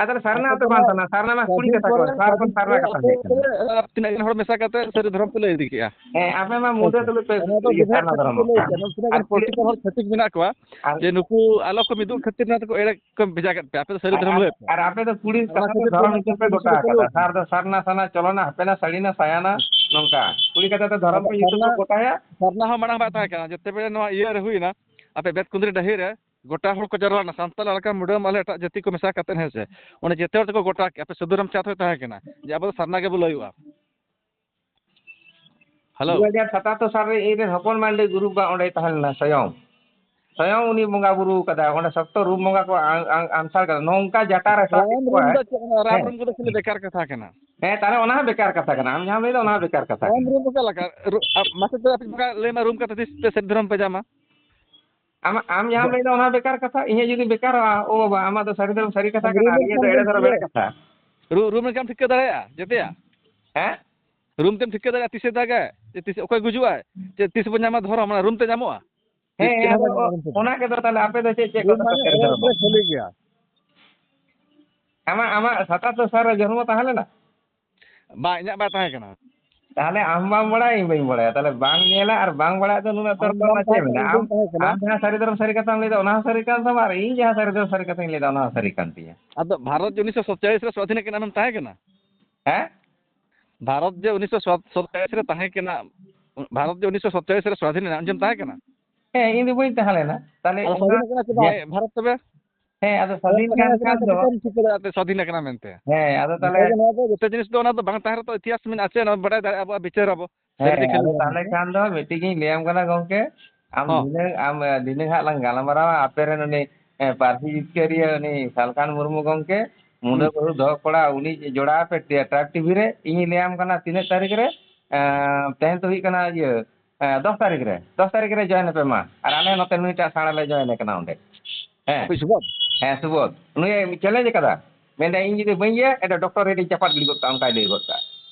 ᱟᱫᱚ ᱥᱟᱨᱱᱟ ᱟᱯᱮ ᱫᱚ ᱵᱟᱝ ᱢᱮᱱᱟ, ᱥᱟᱨᱱᱟ ᱢᱟ ᱠᱩᱲᱤ ᱥᱟᱹᱫᱷᱤᱱ ᱠᱟᱛᱷᱟ ᱠᱚ, ᱯᱚᱨᱮ, ᱥᱟᱨ ᱠᱷᱚᱱ ᱥᱟᱹᱫᱷᱤᱱ ᱥᱟᱨᱱᱟ ᱯᱚᱨᱮ ᱠᱟᱛᱷᱟ ᱟᱯᱮ ᱦᱮᱡ ᱠᱟᱱᱟ᱾ ᱯᱮ, ᱟᱨ ᱛᱤᱱᱟᱹᱜ ᱜᱟᱱ ᱦᱚᱲ ᱢᱮᱥᱟ ᱠᱟᱛᱮ ᱥᱟᱹᱨᱤ ᱫᱷᱚᱨᱚᱢ ᱯᱮ ᱞᱟᱹᱭ ᱤᱫᱤ ᱠᱮᱜᱼᱟ? ᱦᱮᱸ, ᱟᱯᱮ ᱢᱟ ᱢᱩᱰᱟᱹ ᱦᱮᱸ᱾ ᱛᱩᱞᱩᱡ ᱯᱮ ᱚᱱᱟ ᱫᱚ ᱤᱭᱟᱹ ᱡᱟᱦᱟᱸ ᱥᱟᱨᱱᱟ ᱠᱷᱟᱹᱛᱤᱨ ᱫᱷᱚᱨᱚᱢ ᱯᱮ ᱞᱟᱹᱭ ᱠᱮᱜᱼᱟ, ᱟᱨ ᱯᱨᱚᱛᱮᱠ ᱦᱚᱲ ᱪᱷᱟᱹᱛᱤᱠ ᱢᱮᱱᱟᱜ ᱠᱚᱣᱟ, ᱟᱨ ᱡᱮ ᱱᱩᱠᱩ ᱟᱞᱚ ᱠᱚ ᱢᱤᱫᱚᱜ ᱠᱷᱟᱹᱛᱤᱨ ᱱᱚᱣᱟ ᱫᱚᱠᱚ ᱮᱲᱮ ᱠᱚ ᱵᱷᱮᱡᱟ ᱠᱮᱫ ᱯᱮᱭᱟ, ᱟᱯᱮ ᱫᱚ ᱥᱟᱹᱨᱤ ᱟᱨ, ᱫᱷᱚᱨᱚᱢ ᱟᱨ, ᱞᱟᱹᱭ ᱯᱮ᱾ ᱟᱨ ᱟᱯᱮ ᱫᱚ ᱠᱩᱲᱤ ᱚᱱᱟ ᱠᱟᱛᱷᱟ ᱛᱮ ᱠᱷᱟᱹᱛᱤᱨ ᱛᱮ ᱫᱷᱚᱨᱚᱢ ᱚᱱᱟ ᱧᱩᱛᱩᱢ ᱯᱮ ᱠᱟᱹᱢᱤ ᱜᱚᱴᱟ ᱠᱚᱫᱚ ᱪᱟᱹᱞᱩ ᱟᱠᱟᱫᱟ᱾ ᱟᱠᱟᱱᱟ᱾ ᱥᱟᱨ ᱫᱚ ᱥᱟᱨᱱᱟ, ᱥᱟᱱᱟ ᱪᱚᱞᱚᱱᱟ, ᱦᱟᱯᱮᱱᱟ ᱥᱟᱹᱲᱤᱱᱟ ᱥᱟᱭᱟᱱᱟ, ᱱᱚᱝᱠᱟ᱾ ᱠᱩᱲᱤ ᱠᱟᱛᱷᱟ ᱛᱮ ᱫᱷᱚᱨᱚᱢ ᱟᱫᱚ ᱠᱚ ᱧᱩᱛᱩᱢ ᱠᱚ ᱥᱟᱨᱱᱟ, ᱜᱚᱴᱟᱭᱟ᱾ ᱥᱟᱨᱱᱟ ᱦᱚᱸ ᱢᱟᱲᱟᱝ ᱵᱟᱭ ᱛᱟᱦᱮᱸ ᱠᱟᱱᱟ, ᱡᱮᱛᱮ ᱵᱮᱲᱮ ᱱᱚᱣᱟ ᱤᱭᱟᱹ ᱨᱮ ᱦᱩᱭᱱᱟ, ᱟᱯᱮ ᱵᱮᱛᱠᱩᱸᱫᱽᱨᱤ ᱰᱟᱹᱦᱤ ᱨᱮ ᱜᱚᱴᱟ ᱦᱚᱲ ᱠᱚ ᱡᱟᱨᱣᱟ ᱞᱮᱱᱟ, ᱥᱟᱱᱛᱟᱲ ᱮᱞᱟᱠᱟ, ᱢᱩᱰᱟᱹ, ᱢᱟᱞᱮ, ᱮᱴᱟᱜ ᱡᱟᱹᱛᱤ ᱠᱚ ᱢᱮᱥᱟ ᱠᱟᱛᱮ, ᱦᱮᱸ ᱥᱮ? ᱚᱸᱰᱮ ᱡᱮᱛᱮ ᱦᱚᱲ ᱛᱮᱠᱚ ᱜᱚᱴᱟ ᱠᱮᱜᱼᱟ, ᱟᱯᱮ ᱥᱟᱹᱫᱷᱩ ᱨᱟᱢᱪᱟᱸᱫᱽ ᱦᱚᱸᱭ ᱛᱟᱦᱮᱸ ᱠᱟᱱᱟ, ᱡᱮ ᱟᱵᱚ ᱫᱚ ᱥᱟᱨᱱᱟ ᱜᱮᱵᱚ ᱞᱟᱹᱭᱚᱜᱼᱟ᱾ ᱦᱮᱞᱳ᱾ ᱫᱩ ᱦᱟᱡᱟᱨ ᱥᱟᱛᱟᱛᱛᱳᱨ ᱥᱟᱞ ᱨᱮ ᱤᱧ ᱨᱮᱱ ᱦᱚᱯᱚᱱ ᱢᱟᱱᱰᱤ ᱜᱩᱨᱩ ᱵᱟ ᱚᱸᱰᱮᱭ ᱛᱟᱦᱮᱸ ᱞᱮᱱᱟ, ᱥᱚᱭᱚᱝ᱾ ᱥᱚᱭᱚᱝ ᱩᱱᱤ ᱵᱚᱸᱜᱟ ᱵᱩᱨᱩ ᱠᱟᱫᱟ, ᱚᱸᱰᱮ ᱥᱚᱠᱛᱚ ᱨᱩᱢ ᱵᱚᱸᱜᱟ ᱠᱚ ᱟᱝ-, ᱟᱝ-, ᱟᱢᱥᱟᱞ ᱠᱟᱫᱟ᱾ ᱱᱚᱝᱠᱟ ᱡᱟᱴᱟ ᱨᱮ ᱥᱟᱵ ᱨᱟᱢ ᱠᱮᱫ ᱨᱩᱢ ᱠᱚᱣᱟᱭ᱾ ᱫᱚ ᱪᱮᱫ, ᱨᱟᱢ ᱦᱮᱸ᱾ ᱨᱩᱢ ᱠᱚᱫᱚ ᱠᱷᱟᱹᱞᱤ ᱵᱮᱠᱟᱨ ᱠᱟᱛᱷᱟ ᱠᱟᱱᱟ᱾ ᱦᱮᱸ, ᱛᱟᱦᱞᱮ ᱚᱱᱟ ᱦᱚᱸ ᱵᱮᱠᱟᱨ ᱠᱟᱛᱷᱟ ᱠᱟᱱᱟ᱾ ᱟᱢ ᱡᱟᱦᱟᱸᱢ ᱞᱟᱹᱭᱫᱟ, ᱚᱱᱟ ᱦᱚᱸ ᱵᱮᱠᱟᱨ ᱠᱟᱛᱷᱟ ᱨᱟᱢ ᱠᱟᱱᱟ᱾ ᱨᱩᱢ ᱚᱠᱟ ᱞᱮᱠᱟ? ᱨᱩ-, ᱟ-, ᱢᱟᱥᱮ ᱛᱚᱵᱮ ᱟᱯᱮ ᱵᱚᱸᱜᱟ ᱞᱟᱹᱭ ᱢᱮ, ᱨᱩᱢ ᱠᱟᱛᱮ ᱛᱤᱥ ᱯᱮ ᱥᱟᱹᱨᱤ ᱫᱷᱚᱨᱚᱢ ᱯᱮ ᱧᱟᱢᱟ? ᱟᱢ, ᱟᱢ ᱡᱟᱦᱟᱸᱢ ᱵᱚ- ᱞᱟᱹᱭᱫᱟ, ᱚᱱᱟ ᱦᱚᱸ ᱵᱮᱠᱟᱨ ᱠᱟᱛᱷᱟ᱾ ᱤᱧᱟᱹᱜ ᱡᱩᱫᱤ ᱵᱮᱠᱟᱨᱚᱜᱼᱟ, ᱳ ᱵᱟᱵᱟ, ᱟᱢᱟᱜ ᱫᱚ ᱥᱟᱹᱨᱤ ᱫᱷᱚᱨᱚᱢ ᱥᱟᱹᱨᱤ ᱠᱟᱛᱷᱟ ᱟᱢ ᱠᱟᱱᱟ, ᱨᱩᱢ ᱟᱨ ᱨᱮᱢ ᱤᱧᱟᱹᱜ ᱫᱚ ᱛᱟᱦᱮᱸ ᱮᱲᱮ ᱫᱷᱚᱨᱚᱢ ᱮᱲᱮ ᱫᱟᱲᱮᱭᱟᱜᱼᱟ᱾ ᱠᱟᱛᱷᱟ᱾ ᱨᱩ-, ᱨᱩᱢ ᱨᱮᱢ ᱴᱷᱤᱠᱟᱹ ᱫᱟᱲᱮᱭᱟᱜᱼᱟ ᱡᱮᱛᱮᱭᱟᱜ? ᱦᱮᱸ? ᱨᱩᱢ ᱛᱮᱢ ᱴᱷᱤᱠᱟᱹ ᱫᱟᱲᱮᱭᱟᱜᱼᱟ ᱛᱤᱥᱮ ᱫᱟᱜᱟᱭ, ᱡᱮ ᱛᱤᱥ, ᱚᱠᱚᱭ ᱜᱩᱡᱩᱜᱼᱟᱭ, ᱡᱮ ᱛᱤᱥ ᱵᱚᱱ ᱧᱟᱢᱟ ᱫᱷᱚᱨᱚᱢ, ᱚᱱᱟ ᱨᱩᱢ ᱛᱮ ᱧᱟᱢᱚᱜᱼᱟ? ᱦᱮᱸ, ᱪᱮᱫ ᱦᱮᱸ, ᱦᱚᱸ ᱟᱫᱚ ᱵᱟᱝ ᱧᱟᱢᱚᱜᱼᱟ ᱨᱩᱢ ᱛᱮᱫᱚ᱾ ᱚᱱᱟ ᱜᱮ ᱫᱚ ᱛᱟᱦᱞᱮ ᱟᱯᱮ ᱫᱚ ᱪᱮᱫ, ᱪᱮᱫ ᱨᱩᱢ ᱠᱚᱯᱮ ᱢᱟᱱᱮ ᱥᱮᱴᱮᱨ ᱮᱨᱟ ᱫᱷᱚᱨᱚᱢ? ᱯᱩᱨᱟᱹ ᱠᱷᱟᱹᱞᱤ ᱜᱮᱭᱟ᱾ ᱟᱢᱟᱜ, ᱟᱢᱟᱜ ᱥᱟᱛᱟᱛᱛᱳᱨ ᱥᱟᱞ ᱨᱮ ᱡᱚᱱᱢᱚ ᱛᱟᱦᱮᱸ ᱞᱮᱱᱟ? ᱵᱟᱝ, ᱤᱧᱟᱹᱜ ᱵᱟᱭ ᱛᱟᱦᱮᱸ ᱠᱟᱱᱟ᱾ ᱛᱟᱦᱞᱮ ᱟᱢ ᱵᱟᱢ ᱵᱟᱲᱟᱭᱟ, ᱤᱧ ᱵᱟᱹᱧ ᱵᱟᱲᱟᱭᱟ, ᱛᱟᱦᱞᱮ ᱵᱟᱝ ᱧᱮᱞᱟ ᱟᱨ ᱵᱟᱝ ᱵᱟᱲᱟᱭᱟᱜ ᱫᱚ ᱱᱩᱱᱟᱹᱜ ᱟᱢ ᱛᱚᱨᱠᱚ ᱵᱟᱢ ᱨᱮᱱᱟᱜ ᱪᱮᱫ ᱛᱟᱦᱮᱸ ᱠᱟᱱᱟ, ᱢᱮᱱᱟᱜᱼᱟ? ᱤᱧ ᱟᱢ, ᱵᱟᱹᱧ ᱛᱟᱦᱮᱸ ᱠᱟᱱᱟ᱾ ᱟᱢ ᱡᱟᱦᱟᱸ ᱥᱟᱹᱨᱤ ᱫᱷᱚᱨᱚᱢ ᱥᱟᱹᱨᱤ ᱠᱟᱛᱷᱟᱢ ᱞᱟᱹᱭᱫᱟ, ᱚᱱᱟ ᱦᱚᱸ ᱥᱟᱹᱨᱤ ᱠᱟᱱ ᱛᱟᱢᱟ, ᱟᱨ ᱤᱧ ᱡᱟᱦᱟᱸ ᱥᱟᱹᱨᱤ ᱫᱷᱚᱨᱚᱢ ᱥᱟᱹᱨᱤ ᱠᱟᱛᱷᱟᱧ ᱞᱟᱹᱭᱫᱟ, ᱚᱱᱟ ᱦᱚᱸ ᱥᱟᱹᱨᱤ ᱠᱟᱱ ᱛᱤᱧᱟ᱾ ᱟᱫᱚ ᱵᱷᱟᱨᱚᱛ ᱡᱮ ᱩᱱᱤᱥᱥᱚ ᱥᱟᱛᱪᱚᱞᱞᱤᱥ ᱨᱮ ᱥᱣᱟᱫᱷᱤᱱ ᱮᱱᱟ, ᱟᱢᱮᱢ ᱛᱟᱦᱮᱸ ᱠᱟᱱᱟ? ᱦᱮᱸ? ᱵᱷᱟᱨᱚᱛ ᱡᱮ ᱩᱱᱤᱥᱥᱚ ᱥᱟᱛᱪᱚᱞᱞᱤᱥ ᱨᱮ ᱛᱟᱦᱮᱸ ᱠᱟᱱᱟ, ᱵᱷᱟᱨᱚᱛ ᱡᱮ ᱩᱱᱤᱥᱥᱚ ᱥᱟᱛᱪᱚᱞᱞᱤᱥ ᱨᱮ ᱥᱣᱟᱫᱷᱤᱱ ᱮᱱᱟ, ᱟᱢ ᱡᱮᱢ ᱛᱟᱦᱮᱸ ᱠᱟᱱᱟ? ᱦᱮᱸ, ᱤᱧ ᱫᱚ ᱵᱟᱹᱧ ᱛᱟᱦᱮᱸ ᱞᱮᱱᱟ᱾ ᱛᱟᱦᱞᱮ ᱟᱫᱚ ᱚᱱᱟ ᱥᱟᱹᱫᱷᱤᱱ ᱟᱠᱟᱱᱟ ᱪᱮᱫᱟᱜ ᱡᱮ ᱵᱷᱟᱨᱚᱛ ᱛᱚᱵᱮ? ᱦᱮᱸ, ᱟᱫᱚ ᱥᱟᱹᱫᱷᱤᱱ ᱠᱟᱱ ᱠᱷᱟᱱ ᱫᱚ ᱪᱤᱠᱟᱹ ᱫᱟᱲᱮᱭᱟᱜᱼᱟ ᱥᱟᱹᱫᱷᱤᱱ ᱟᱠᱟᱱᱟ ᱢᱮᱱᱛᱮ? ᱦᱮᱸ, ᱟᱫᱚ ᱛᱟᱦᱞᱮ ᱱᱚᱣᱟ ᱫᱚ ᱡᱚᱛᱚ ᱡᱤᱱᱤᱥ ᱫᱚ ᱚᱱᱟ ᱫᱚ ᱵᱟᱝ ᱛᱟᱦᱮᱸ ᱨᱮᱛᱚ ᱤᱛᱤᱦᱟᱥ ᱢᱮᱱᱟᱜᱼᱟ ᱥᱮ, ᱚᱱᱟ ᱵᱟᱰᱟᱭ ᱫᱟᱲᱮᱭᱟᱜᱼᱟ ᱟᱵᱚᱣᱟᱜ ᱵᱤᱪᱟᱹᱨ ᱟᱵᱚ᱾ ᱦᱮᱸ, ᱥᱟᱹᱨᱤ ᱫᱮᱠᱷᱮᱞ ᱟᱫᱚ ᱞᱮᱱᱠᱷᱟᱱ ᱛᱟᱦᱞᱮ ᱜᱮ᱾ ᱠᱷᱟᱱ ᱫᱚ ᱢᱤᱫᱴᱤᱡ ᱜᱤᱧ ᱞᱟᱹᱭᱟᱢ ᱠᱟᱱᱟ ᱜᱚᱝᱠᱮ, ᱟᱢ ᱦᱚᱸ᱾ ᱫᱷᱤᱱᱟᱹᱝ, ᱟᱢ, ᱮ, ᱫᱷᱤᱱᱟᱹᱝ ᱦᱟᱸᱜ ᱞᱟᱝ ᱜᱟᱞᱢᱟᱨᱟᱣᱟ ᱟᱯᱮ ᱨᱮᱱ ᱩᱱᱤ, ᱮ, ᱯᱟᱹᱨᱥᱤ ᱡᱤᱛᱠᱟᱹᱨᱤᱭᱟᱹ ᱩᱱᱤ ᱥᱟᱞᱠᱷᱟᱱ ᱢᱩᱨᱢᱩ ᱜᱚᱝᱠᱮ, ᱢᱩᱸᱰᱟᱹ ᱦᱩᱸ᱾ ᱵᱟᱹᱦᱩ ᱫᱚᱦᱚ ᱠᱚᱲᱟ, ᱩᱱᱤ ᱡᱚᱲᱟᱣ ᱯᱮ ᱴᱨᱟᱭᱤᱵᱽ ᱴᱤᱵᱷᱤ ᱨᱮ᱾ ᱤᱧᱤᱧ ᱞᱟᱹᱭᱟᱢ ᱠᱟᱱᱟ ᱛᱤᱱᱟᱹᱜ ᱛᱟᱹᱨᱤᱠᱷ ᱨᱮ, ᱮ, ᱛᱮᱦᱮᱧ ᱫᱚ ᱦᱩᱭᱩᱜ ᱠᱟᱱᱟ ᱤᱭᱟᱹ, ᱮ, ᱫᱚᱥ ᱛᱟᱹᱨᱤᱠᱷ ᱨᱮ, ᱫᱚᱥ ᱛᱟᱹᱨᱤᱠᱷ ᱨᱮ ᱡᱚᱭᱮᱱ ᱯᱮ ᱢᱟ, ᱟᱨ ᱟᱞᱮ ᱱᱚᱛᱮ ᱱᱩᱭᱴᱟᱜ ᱥᱟᱬ ᱞᱮ ᱡᱚᱭᱮᱱ ᱠᱟᱱᱟ ᱚᱸᱰᱮ᱾ ᱦᱮᱸ᱾ ᱟᱯᱮ ᱥᱩᱵᱳᱫᱷ? ᱦᱮᱸ, ᱥᱩᱵᱳᱫᱷ᱾ ᱱᱩᱭᱮ ᱪᱮᱞᱮᱧᱡᱽ ᱠᱟᱫᱟ, ᱢᱮᱱᱫᱟ, "ᱤᱧ ᱡᱩᱫᱤ ᱵᱟᱹᱧ ᱤᱭᱟᱹ, ᱮᱱᱰᱮ ᱰᱚᱠᱴᱚᱨᱮᱴ ᱤᱧ ᱪᱟᱯᱟᱫ ᱜᱤᱰᱤ ᱜᱚᱫ ᱠᱟᱜᱼᱟ", ᱚᱱᱠᱟᱭ ᱞᱟᱹᱭ ᱜᱚᱫ ᱠᱟᱜᱼᱟ᱾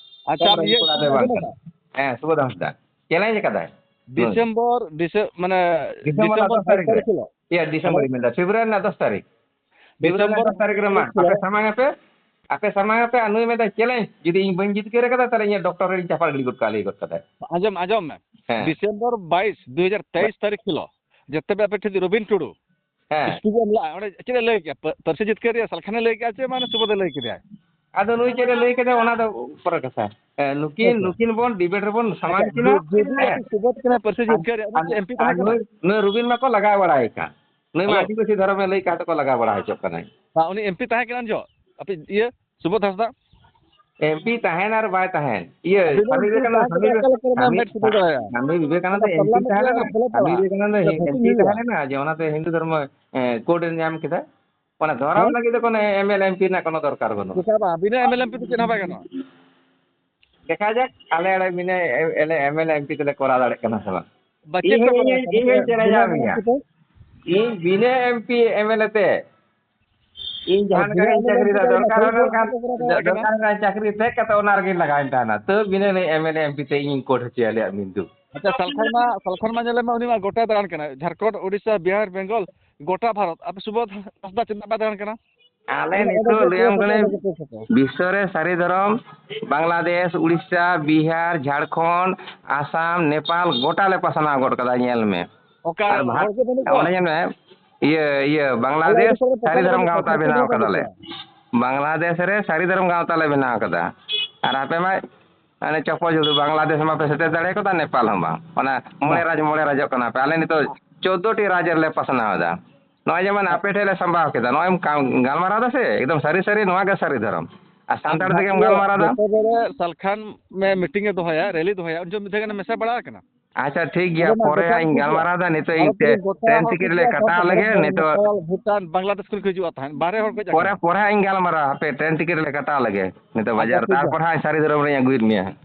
ᱟᱪᱪᱷᱟ, ᱠᱚᱢ ᱤᱭᱟᱹ ᱠᱚᱲᱟ ᱫᱚ ᱵᱟᱝ ᱠᱟᱱᱟ᱾ ᱦᱮᱸ, ᱥᱩᱵᱳᱫᱷ ᱦᱟᱸᱥᱫᱟ᱾ ᱪᱮᱞᱮᱧᱡᱽ ᱠᱟᱫᱟᱭ᱾ ᱰᱤᱥᱮᱢᱵᱚᱨ, ᱰᱤᱥᱮ-, ᱢᱟᱱᱮ ᱰᱤᱥᱮᱢᱵᱚᱨ ᱨᱮᱱᱟᱜ ᱰᱤᱥᱮᱢᱵᱚᱨ ᱫᱚᱥ ᱛᱟᱹᱨᱤᱠᱷ ᱨᱮ᱾ ᱦᱤᱞᱳᱜ? ᱤᱭᱟᱹ, ᱰᱤᱥᱮᱢᱵᱚᱨ ᱦᱮᱞᱳ? ᱤᱧ ᱢᱮᱱᱫᱟ, ᱯᱷᱮᱵᱽᱨᱩᱣᱟᱨᱤ ᱨᱮᱱᱟᱜ ᱫᱚᱥ ᱛᱟᱹᱨᱤᱠᱷ᱾ ᱯᱷᱮᱵᱽᱨᱩᱣᱟᱨᱤ ᱨᱮᱱᱟᱜ ᱰᱤᱥᱮᱢᱵᱚᱨ ᱫᱚᱥ ᱛᱟᱹᱨᱤᱠᱷ ᱨᱮ ᱢᱟ, ᱦᱤᱞᱳᱜ᱾ ᱟᱯᱮ ᱥᱟᱢᱟᱝ ᱟᱯᱮ, ᱟᱯᱮ ᱥᱟᱢᱟᱝ ᱟᱯᱮ, ᱟᱨ ᱱᱩᱭ ᱢᱮᱱᱫᱟ, "ᱪᱮᱞᱮᱧᱡᱽ, ᱡᱩᱫᱤ ᱤᱧ ᱵᱟᱹᱧ ᱡᱤᱛᱠᱟᱹᱨ ᱠᱟᱫᱟ, ᱛᱟᱦᱞᱮ ᱤᱧᱟᱹᱜ ᱰᱚᱠᱴᱚᱨᱮᱴ ᱤᱧ ᱪᱟᱯᱟᱫ ᱜᱤᱰᱤ ᱜᱚᱫ ᱠᱟᱜᱼᱟ", ᱞᱟᱹᱭ ᱜᱚᱫ ᱠᱟᱫᱟᱭ᱾ ᱟᱸᱡᱚᱢ, ᱟᱸᱡᱚᱢ ᱢᱮ᱾ ᱦᱮᱸ᱾ ᱰᱤᱥᱮᱢᱵᱚᱨ ᱵᱟᱭᱤᱥ, ᱫᱩ ᱦᱟᱡᱟᱨ ᱛᱮᱭᱤᱥ ᱛᱟᱹᱨᱤᱠᱷ ᱦᱤᱞᱳᱜ, ᱡᱮᱛᱮ ᱟᱯᱮ ᱴᱷᱮᱱ ᱨᱚᱵᱤᱱ ᱴᱩᱰᱩ ᱦᱮᱸ᱾ ᱥᱴᱩᱰᱤᱭᱳ ᱞᱟᱜᱼᱟ, ᱚᱸᱰᱮ ᱪᱮᱫ ᱮ ᱞᱟᱹᱭ ᱠᱮᱜᱼᱟ? ᱯᱟᱹ-, ᱯᱟᱹᱨᱥᱤ ᱡᱤᱛᱠᱟᱹᱨ ᱨᱮᱭᱟᱜ ᱥᱟᱞᱠᱷᱟᱱᱮ ᱞᱟᱹᱭ ᱠᱮᱜᱼᱟ ᱪᱮ ᱢᱟᱱᱮ ᱥᱩᱵᱳᱫᱷᱮ ᱞᱟᱹᱭ ᱠᱮᱫᱟᱭ? ᱟᱫᱚ ᱱᱩᱭ ᱪᱮᱫ ᱮ ᱞᱟᱹᱭ ᱠᱮᱫᱟ ᱚᱱᱟ ᱫᱚ ᱯᱚᱨᱮ ᱠᱟᱛᱷᱟ᱾ ᱦᱮᱸ, ᱱᱩᱠᱤᱱ, ᱟᱪᱪᱷᱟ, ᱟᱪᱪᱷᱟ᱾ ᱱᱩᱠᱤᱱ ᱵᱚᱱ ᱰᱤᱵᱮᱴ ᱨᱮᱵᱚᱱ ᱥᱟᱢᱟᱝ ᱟᱪᱪᱷᱟ, ᱠᱤᱱᱟ᱾ ᱡᱩ-, ᱡᱩᱫᱤ ᱦᱮᱸ᱾ ᱟᱯᱮ ᱥᱩᱵᱳᱫᱷ ᱠᱟᱱᱟᱭ ᱯᱟᱹᱨᱥᱤ ᱟᱨ, ᱡᱤᱛᱠᱟᱹᱨ ᱨᱮᱭᱟᱜ, ᱩᱱᱤ ᱟᱨ, ᱪᱮᱫ ᱮᱢ ᱯᱤ ᱟᱨ ᱛᱟᱦᱮᱸ ᱠᱟᱱᱟ? ᱱᱩᱭ, ᱱᱩᱭ ᱨᱩᱵᱤᱱ ᱢᱟᱠᱚ ᱞᱟᱜᱟᱣ ᱵᱟᱲᱟᱭ ᱠᱟᱱ᱾ ᱱᱩᱭ ᱢᱟ ᱦᱮᱞᱳ᱾ ᱟᱹᱫᱤᱵᱟᱹᱥᱤ ᱫᱷᱚᱨᱚᱢᱮ ᱞᱟᱹᱭ ᱠᱟᱜ ᱛᱮᱠᱚ ᱞᱟᱜᱟᱣ ᱵᱟᱲᱟ ᱦᱚᱪᱚᱜ ᱠᱟᱱᱟᱭ᱾ ᱦᱮᱸ, ᱩᱱᱤ ᱮᱢ ᱯᱤ ᱛᱟᱦᱮᱸ ᱠᱟᱱᱟ ᱩᱱ ᱡᱚᱦᱚᱜ? ᱟᱯᱮ ᱤᱭᱟᱹ, ᱥᱩᱵᱳᱫᱷ ᱦᱟᱸᱥᱫᱟ? ᱮᱢ ᱯᱤ ᱛᱟᱦᱮᱱ ᱟᱨ ᱵᱟᱭ ᱛᱟᱦᱮᱱ, ᱤᱭᱟᱹ, ᱟᱹᱵᱤᱱ ᱫᱚ ᱥᱟᱢᱤ ᱩᱱᱠᱤᱱ ᱵᱤᱵᱮᱠᱟᱱᱚᱱᱫᱚ, ᱛᱟᱦᱮᱸ ᱠᱟᱛᱮ ᱥᱟᱢᱤ, ᱚᱠᱟ ᱞᱮᱠᱟ ᱨᱮᱱᱟᱜ ᱥᱟᱢᱤ, ᱢᱮᱫ ᱥᱩᱴ ᱥᱟᱢᱤ ᱫᱟᱲᱮᱭᱟᱜᱼᱟ? ᱵᱤᱵᱮᱠᱟᱱᱚᱱᱫᱚ ᱚᱱᱟ ᱮᱢ ᱯᱤ ᱯᱟᱨᱞᱟᱢᱮᱱᱴ ᱛᱟᱦᱮᱸ ᱨᱮᱭᱟᱜ ᱞᱮᱱᱟ᱾ ᱵᱚᱫᱚᱞ ᱥᱟᱢᱤ ᱪᱟᱞᱟᱜᱼᱟ᱾ ᱵᱤᱵᱮᱠᱟᱱᱚᱱᱫᱚ ᱟᱪᱪᱷᱟ, ᱮᱢ ᱯᱤ ᱵᱷᱚᱨᱛᱤ ᱛᱟᱦᱮᱸ ᱦᱩᱭᱩᱜᱼᱟ᱾ ᱞᱮᱱᱟ, ᱡᱮ ᱚᱱᱟᱛᱮ ᱦᱤᱱᱫᱩ ᱫᱷᱚᱨᱢᱚ, ᱮ, ᱠᱳᱰ ᱮ ᱧᱟᱢ ᱠᱮᱫᱟ᱾ ᱚᱱᱟ ᱫᱷᱚᱨᱚᱢ ᱦᱮᱸ? ᱞᱟᱹᱜᱤᱫ ᱫᱚ ᱠᱳᱱᱳ ᱮᱢ ᱮᱞ ᱮᱢ ᱯᱤ ᱨᱮᱱᱟᱜ ᱠᱳᱱᱳ ᱫᱚᱨᱠᱟᱨ ᱵᱟᱹᱱᱩᱜᱼᱟ᱾ ᱪᱮᱫᱟᱜ ᱵᱟᱝ? ᱵᱤᱱᱟᱹ ᱮᱢ ᱮᱞ ᱮᱢ ᱯᱤ ᱫᱚ ᱪᱮᱫ ᱦᱚᱸ ᱵᱟᱭ ᱜᱟᱱᱚᱜᱼᱟ᱾ ᱫᱮᱠᱷᱟ ᱡᱟᱠ, ᱟᱞᱮ ᱟᱲᱮ ᱵᱤᱱᱟᱹ M L A, M L M P ᱛᱮᱞᱮ ᱠᱚᱨᱟᱣ ᱫᱟᱲᱮᱭᱟᱜ ᱠᱟᱱᱟ ᱥᱮ ᱵᱟᱝ? ᱵᱟ, ᱪᱮᱫ ᱤᱧ ᱯᱮ ᱦᱚᱸ, ᱠᱚᱨᱟᱣ ᱤᱧ ᱦᱚᱸ, ᱠᱟᱱᱟ? ᱤᱧ ᱦᱚᱸᱧ ᱪᱮᱞᱮᱧᱡᱽ ᱵᱤᱱᱟᱹ ᱟᱫ ᱮᱢ ᱮᱞ ᱮᱢ ᱢᱮᱭᱟ᱾ ᱯᱤ ᱛᱮ? ᱤᱧ ᱵᱤᱱᱟᱹ M P M L A ᱛᱮ ᱤᱧ ᱟᱨ ᱡᱟᱦᱟᱸ ᱞᱮᱠᱟ ᱵᱤᱱᱟᱹ ᱜᱤᱧ ᱮᱢ ᱮᱞ ᱮᱢ ᱪᱟᱹᱠᱨᱤᱭᱮᱫᱟ, ᱯᱤ ᱫᱚ ᱫᱚᱨᱠᱟᱨ ᱥᱟᱹᱨᱤ ᱦᱚᱸ ᱫᱚ ᱫᱚᱨᱠᱟᱨ, ᱪᱮᱫ ᱯᱮ ᱠᱚᱨᱟᱣ ᱠᱟᱱᱟ? ᱫᱚᱨᱠᱟᱨ ᱦᱚᱸ ᱪᱟᱹᱠᱨᱤ ᱯᱷᱮᱰ ᱠᱟᱛᱮ ᱚᱱᱟ ᱨᱮᱜᱤᱧ ᱞᱟᱜᱟᱣᱮᱱ ᱛᱟᱦᱮᱱᱟ᱾ ᱛᱟᱹᱣ ᱵᱤᱱᱟᱹ ᱮᱢ ᱮᱞ ᱮᱢ ᱯᱤ ᱛᱮ ᱤᱧᱤᱧ ᱠᱳᱰ ᱦᱚᱪᱚᱭᱟ ᱟᱞᱮᱭᱟᱜ ᱢᱤᱱᱫᱩ᱾ ᱟᱪᱪᱷᱟ, ᱥᱟᱞᱠᱷᱟᱱ ᱢᱟ, ᱥᱟᱞᱠᱷᱟᱱ ᱢᱟ ᱧᱮᱞᱮ ᱢᱮ, ᱩᱱᱤ ᱢᱟ ᱜᱚᱴᱟᱭ ᱫᱟᱬᱟᱱ ᱠᱟᱱᱟ, ᱡᱷᱟᱲᱠᱷᱚᱸᱰ, ᱳᱰᱤᱥᱟ, ᱵᱤᱦᱟᱨ, ᱵᱮᱝᱜᱚᱞ, ᱜᱚᱴᱟ ᱵᱷᱟᱨᱚᱛ᱾ ᱟᱯᱮ ᱥᱩᱵᱳᱫᱷ ᱦᱟᱸᱥᱫᱟ ᱪᱮᱫᱟᱜ ᱵᱟᱭ ᱫᱟᱬᱟᱱ ᱠᱟᱱᱟ? ᱟᱞᱮ ᱟᱞᱮ ᱱᱤᱛᱚᱜ ᱚᱸᱰᱮ ᱞᱟᱹᱭᱟᱢ ᱠᱚ ᱠᱟᱹᱱᱟᱹᱧ, ᱚᱸᱰᱮ ᱠᱚ ᱵᱤᱥᱥᱚ ᱨᱮ ᱥᱟᱹᱨᱤ ᱫᱷᱚᱨᱚᱢ, ᱵᱟᱝᱞᱟᱫᱮᱥ, ᱩᱲᱤᱥᱥᱟ, ᱵᱤᱦᱟᱨ, ᱡᱷᱟᱲᱠᱷᱚᱸᱰ, ᱟᱥᱟᱢ, ᱱᱮᱯᱟᱞ, ᱜᱚᱴᱟ ᱞᱮ ᱯᱟᱥᱱᱟᱣ ᱜᱚᱫ ᱠᱟᱫᱟ, ᱧᱮᱞ ᱢᱮ᱾ ᱚᱠᱟ ᱟᱨ ᱵᱷᱟᱜ-, ᱦᱚᱲ ᱜᱮ ᱵᱟᱹᱱᱩᱜ ᱠᱚᱣᱟ? ᱚᱸᱰᱮ ᱧᱮᱞ ᱢᱮ, ᱤᱭᱟᱹ, ᱤᱭᱟᱹ, ᱟᱞᱮ ᱵᱟᱝᱞᱟᱫᱮᱥ ᱚᱸᱰᱮ ᱠᱚᱨᱮ ᱥᱟᱹᱨᱤ ᱯᱟᱥᱱᱟᱣ ᱫᱷᱚᱨᱚᱢ ᱠᱟᱱᱟ, ᱜᱟᱶᱛᱟ ᱯᱟᱥᱱᱟᱣ ᱵᱮᱱᱟᱣ ᱠᱚ ᱵᱟᱹᱱᱩᱜ ᱠᱟᱫᱟᱞᱮ᱾ ᱠᱚᱣᱟ᱾ ᱵᱟᱝᱞᱟᱫᱮᱥ ᱨᱮ ᱥᱟᱹᱨᱤ ᱫᱷᱚᱨᱚᱢ ᱜᱟᱶᱛᱟ ᱞᱮ ᱵᱮᱱᱟᱣ ᱠᱟᱫᱟ᱾ ᱟᱨ ᱟᱯᱮ ᱢᱟ ᱦᱟᱱᱮ ᱪᱚᱯᱚᱞ ᱡᱩᱲᱩ ᱵᱟᱝᱞᱟᱫᱮᱥ ᱢᱟ ᱯᱮ ᱥᱮᱴᱮᱨ ᱫᱟᱲᱮ ᱠᱟᱫᱟ, ᱱᱮᱯᱟᱞ ᱦᱚᱸ ᱵᱟᱝ᱾ ᱚᱱᱟ ᱢᱚᱬᱮ ᱵᱟᱝ᱾ ᱨᱟᱡᱽ, ᱢᱚᱬᱮ ᱨᱟᱡᱽᱚᱜ ᱠᱟᱱᱟ ᱯᱮ᱾ ᱟᱞᱮ ᱱᱤᱛᱚᱜ ᱪᱳᱫᱽᱫᱳ ᱴᱤ ᱨᱟᱡᱽ ᱨᱮᱞᱮ ᱯᱟᱥᱱᱟᱣ ᱮᱫᱟ᱾ ᱱᱚᱜᱼᱚᱭ ᱡᱮᱢᱚᱱ ᱟᱯᱮ ᱴᱷᱮᱱ ᱞᱮ ᱥᱟᱢᱵᱟᱣ ᱠᱮᱫᱟ, ᱱᱚᱜᱼᱚᱭ ᱮᱢ ᱠᱟ-, ᱜᱟᱞᱢᱟᱨᱟᱣ ᱫᱟ ᱥᱮ, ᱮᱠᱫᱚᱢ ᱥᱟᱹᱨᱤ ᱥᱟᱹᱨᱤ ᱱᱚᱣᱟ ᱜᱮ ᱥᱟᱹᱨᱤ ᱫᱷᱚᱨᱚᱢ᱾ ᱟᱨ ᱥᱟᱱᱛᱟᱲ ᱛᱮᱜᱮᱢ ᱜᱟᱞᱢᱟᱨᱟᱣ ᱫᱟ᱾ ᱡᱚᱛᱚ ᱵᱮᱲᱮ ᱥᱟᱞᱠᱷᱟᱱ ᱢᱮ ᱢᱤᱴᱤᱝ ᱮ ᱫᱚᱦᱚᱭᱟ, ᱨᱮᱞᱤ ᱫᱚᱦᱚᱭᱟ, ᱩᱱ ᱡᱚᱦᱚᱜ ᱢᱤᱫ ᱫᱷᱟᱣ ᱜᱟᱱ ᱢᱮᱥᱟ ᱵᱟᱲᱟ ᱟᱠᱟᱱᱟ? ᱟᱪᱪᱷᱟ, ᱴᱷᱤᱠ ᱜᱮᱭᱟ, ᱟᱵᱚ ᱢᱟ ᱯᱚᱨᱮ ᱦᱟᱸᱜ ᱤᱧ ᱴᱷᱤᱠ ᱜᱮᱭᱟ᱾ ᱜᱟᱞᱢᱟᱨᱟᱣ ᱫᱟ, ᱱᱤᱛᱚᱜ ᱤᱧ ᱵᱷᱟᱨᱚᱛ ᱨᱮᱱ ᱜᱚᱴᱟ ᱴᱨᱮᱱ ᱦᱚᱲ ᱠᱚ ᱴᱤᱠᱤᱴ ᱞᱮ ᱦᱤᱡᱩᱜᱼᱟ, ᱠᱟᱴᱟᱣ ᱥᱟᱱᱛᱟᱲ, ᱞᱮᱜᱮ, ᱱᱤᱛᱚᱜ ᱱᱮᱯᱟᱞ, ᱵᱷᱩᱴᱟᱱ, ᱵᱟᱝᱞᱟᱫᱮᱥ ᱠᱷᱚᱱ ᱠᱚ ᱦᱤᱡᱩᱜᱼᱟ ᱛᱟᱦᱮᱸᱫ, ᱵᱟᱦᱨᱮ ᱦᱚᱲ ᱠᱚ ᱦᱮᱡ ᱯᱚᱨᱮ, ᱟᱠᱟᱱᱟ᱾ ᱯᱚᱨᱮ ᱦᱟᱸᱜ ᱤᱧ ᱜᱟᱞᱢᱟᱨᱟᱣᱟ, ᱦᱟᱯᱮ ᱴᱨᱮᱱ ᱴᱤᱠᱤᱴ ᱞᱮ ᱠᱟᱴᱟᱣ ᱞᱮᱜᱮ, ᱱᱤᱛᱚᱜ ᱟᱪᱪᱷᱟ, ᱵᱟᱡᱟᱨ, ᱴᱷᱤᱠ ᱜᱮᱭᱟ᱾ ᱛᱟᱨᱯᱚᱨ ᱦᱟᱸᱜ ᱥᱟᱹᱨᱤ ᱫᱷᱚᱨᱚᱢ ᱨᱮᱧ ᱟᱹᱜᱩᱭᱮᱫ ᱢᱮᱭᱟ ᱦᱟᱸᱜ᱾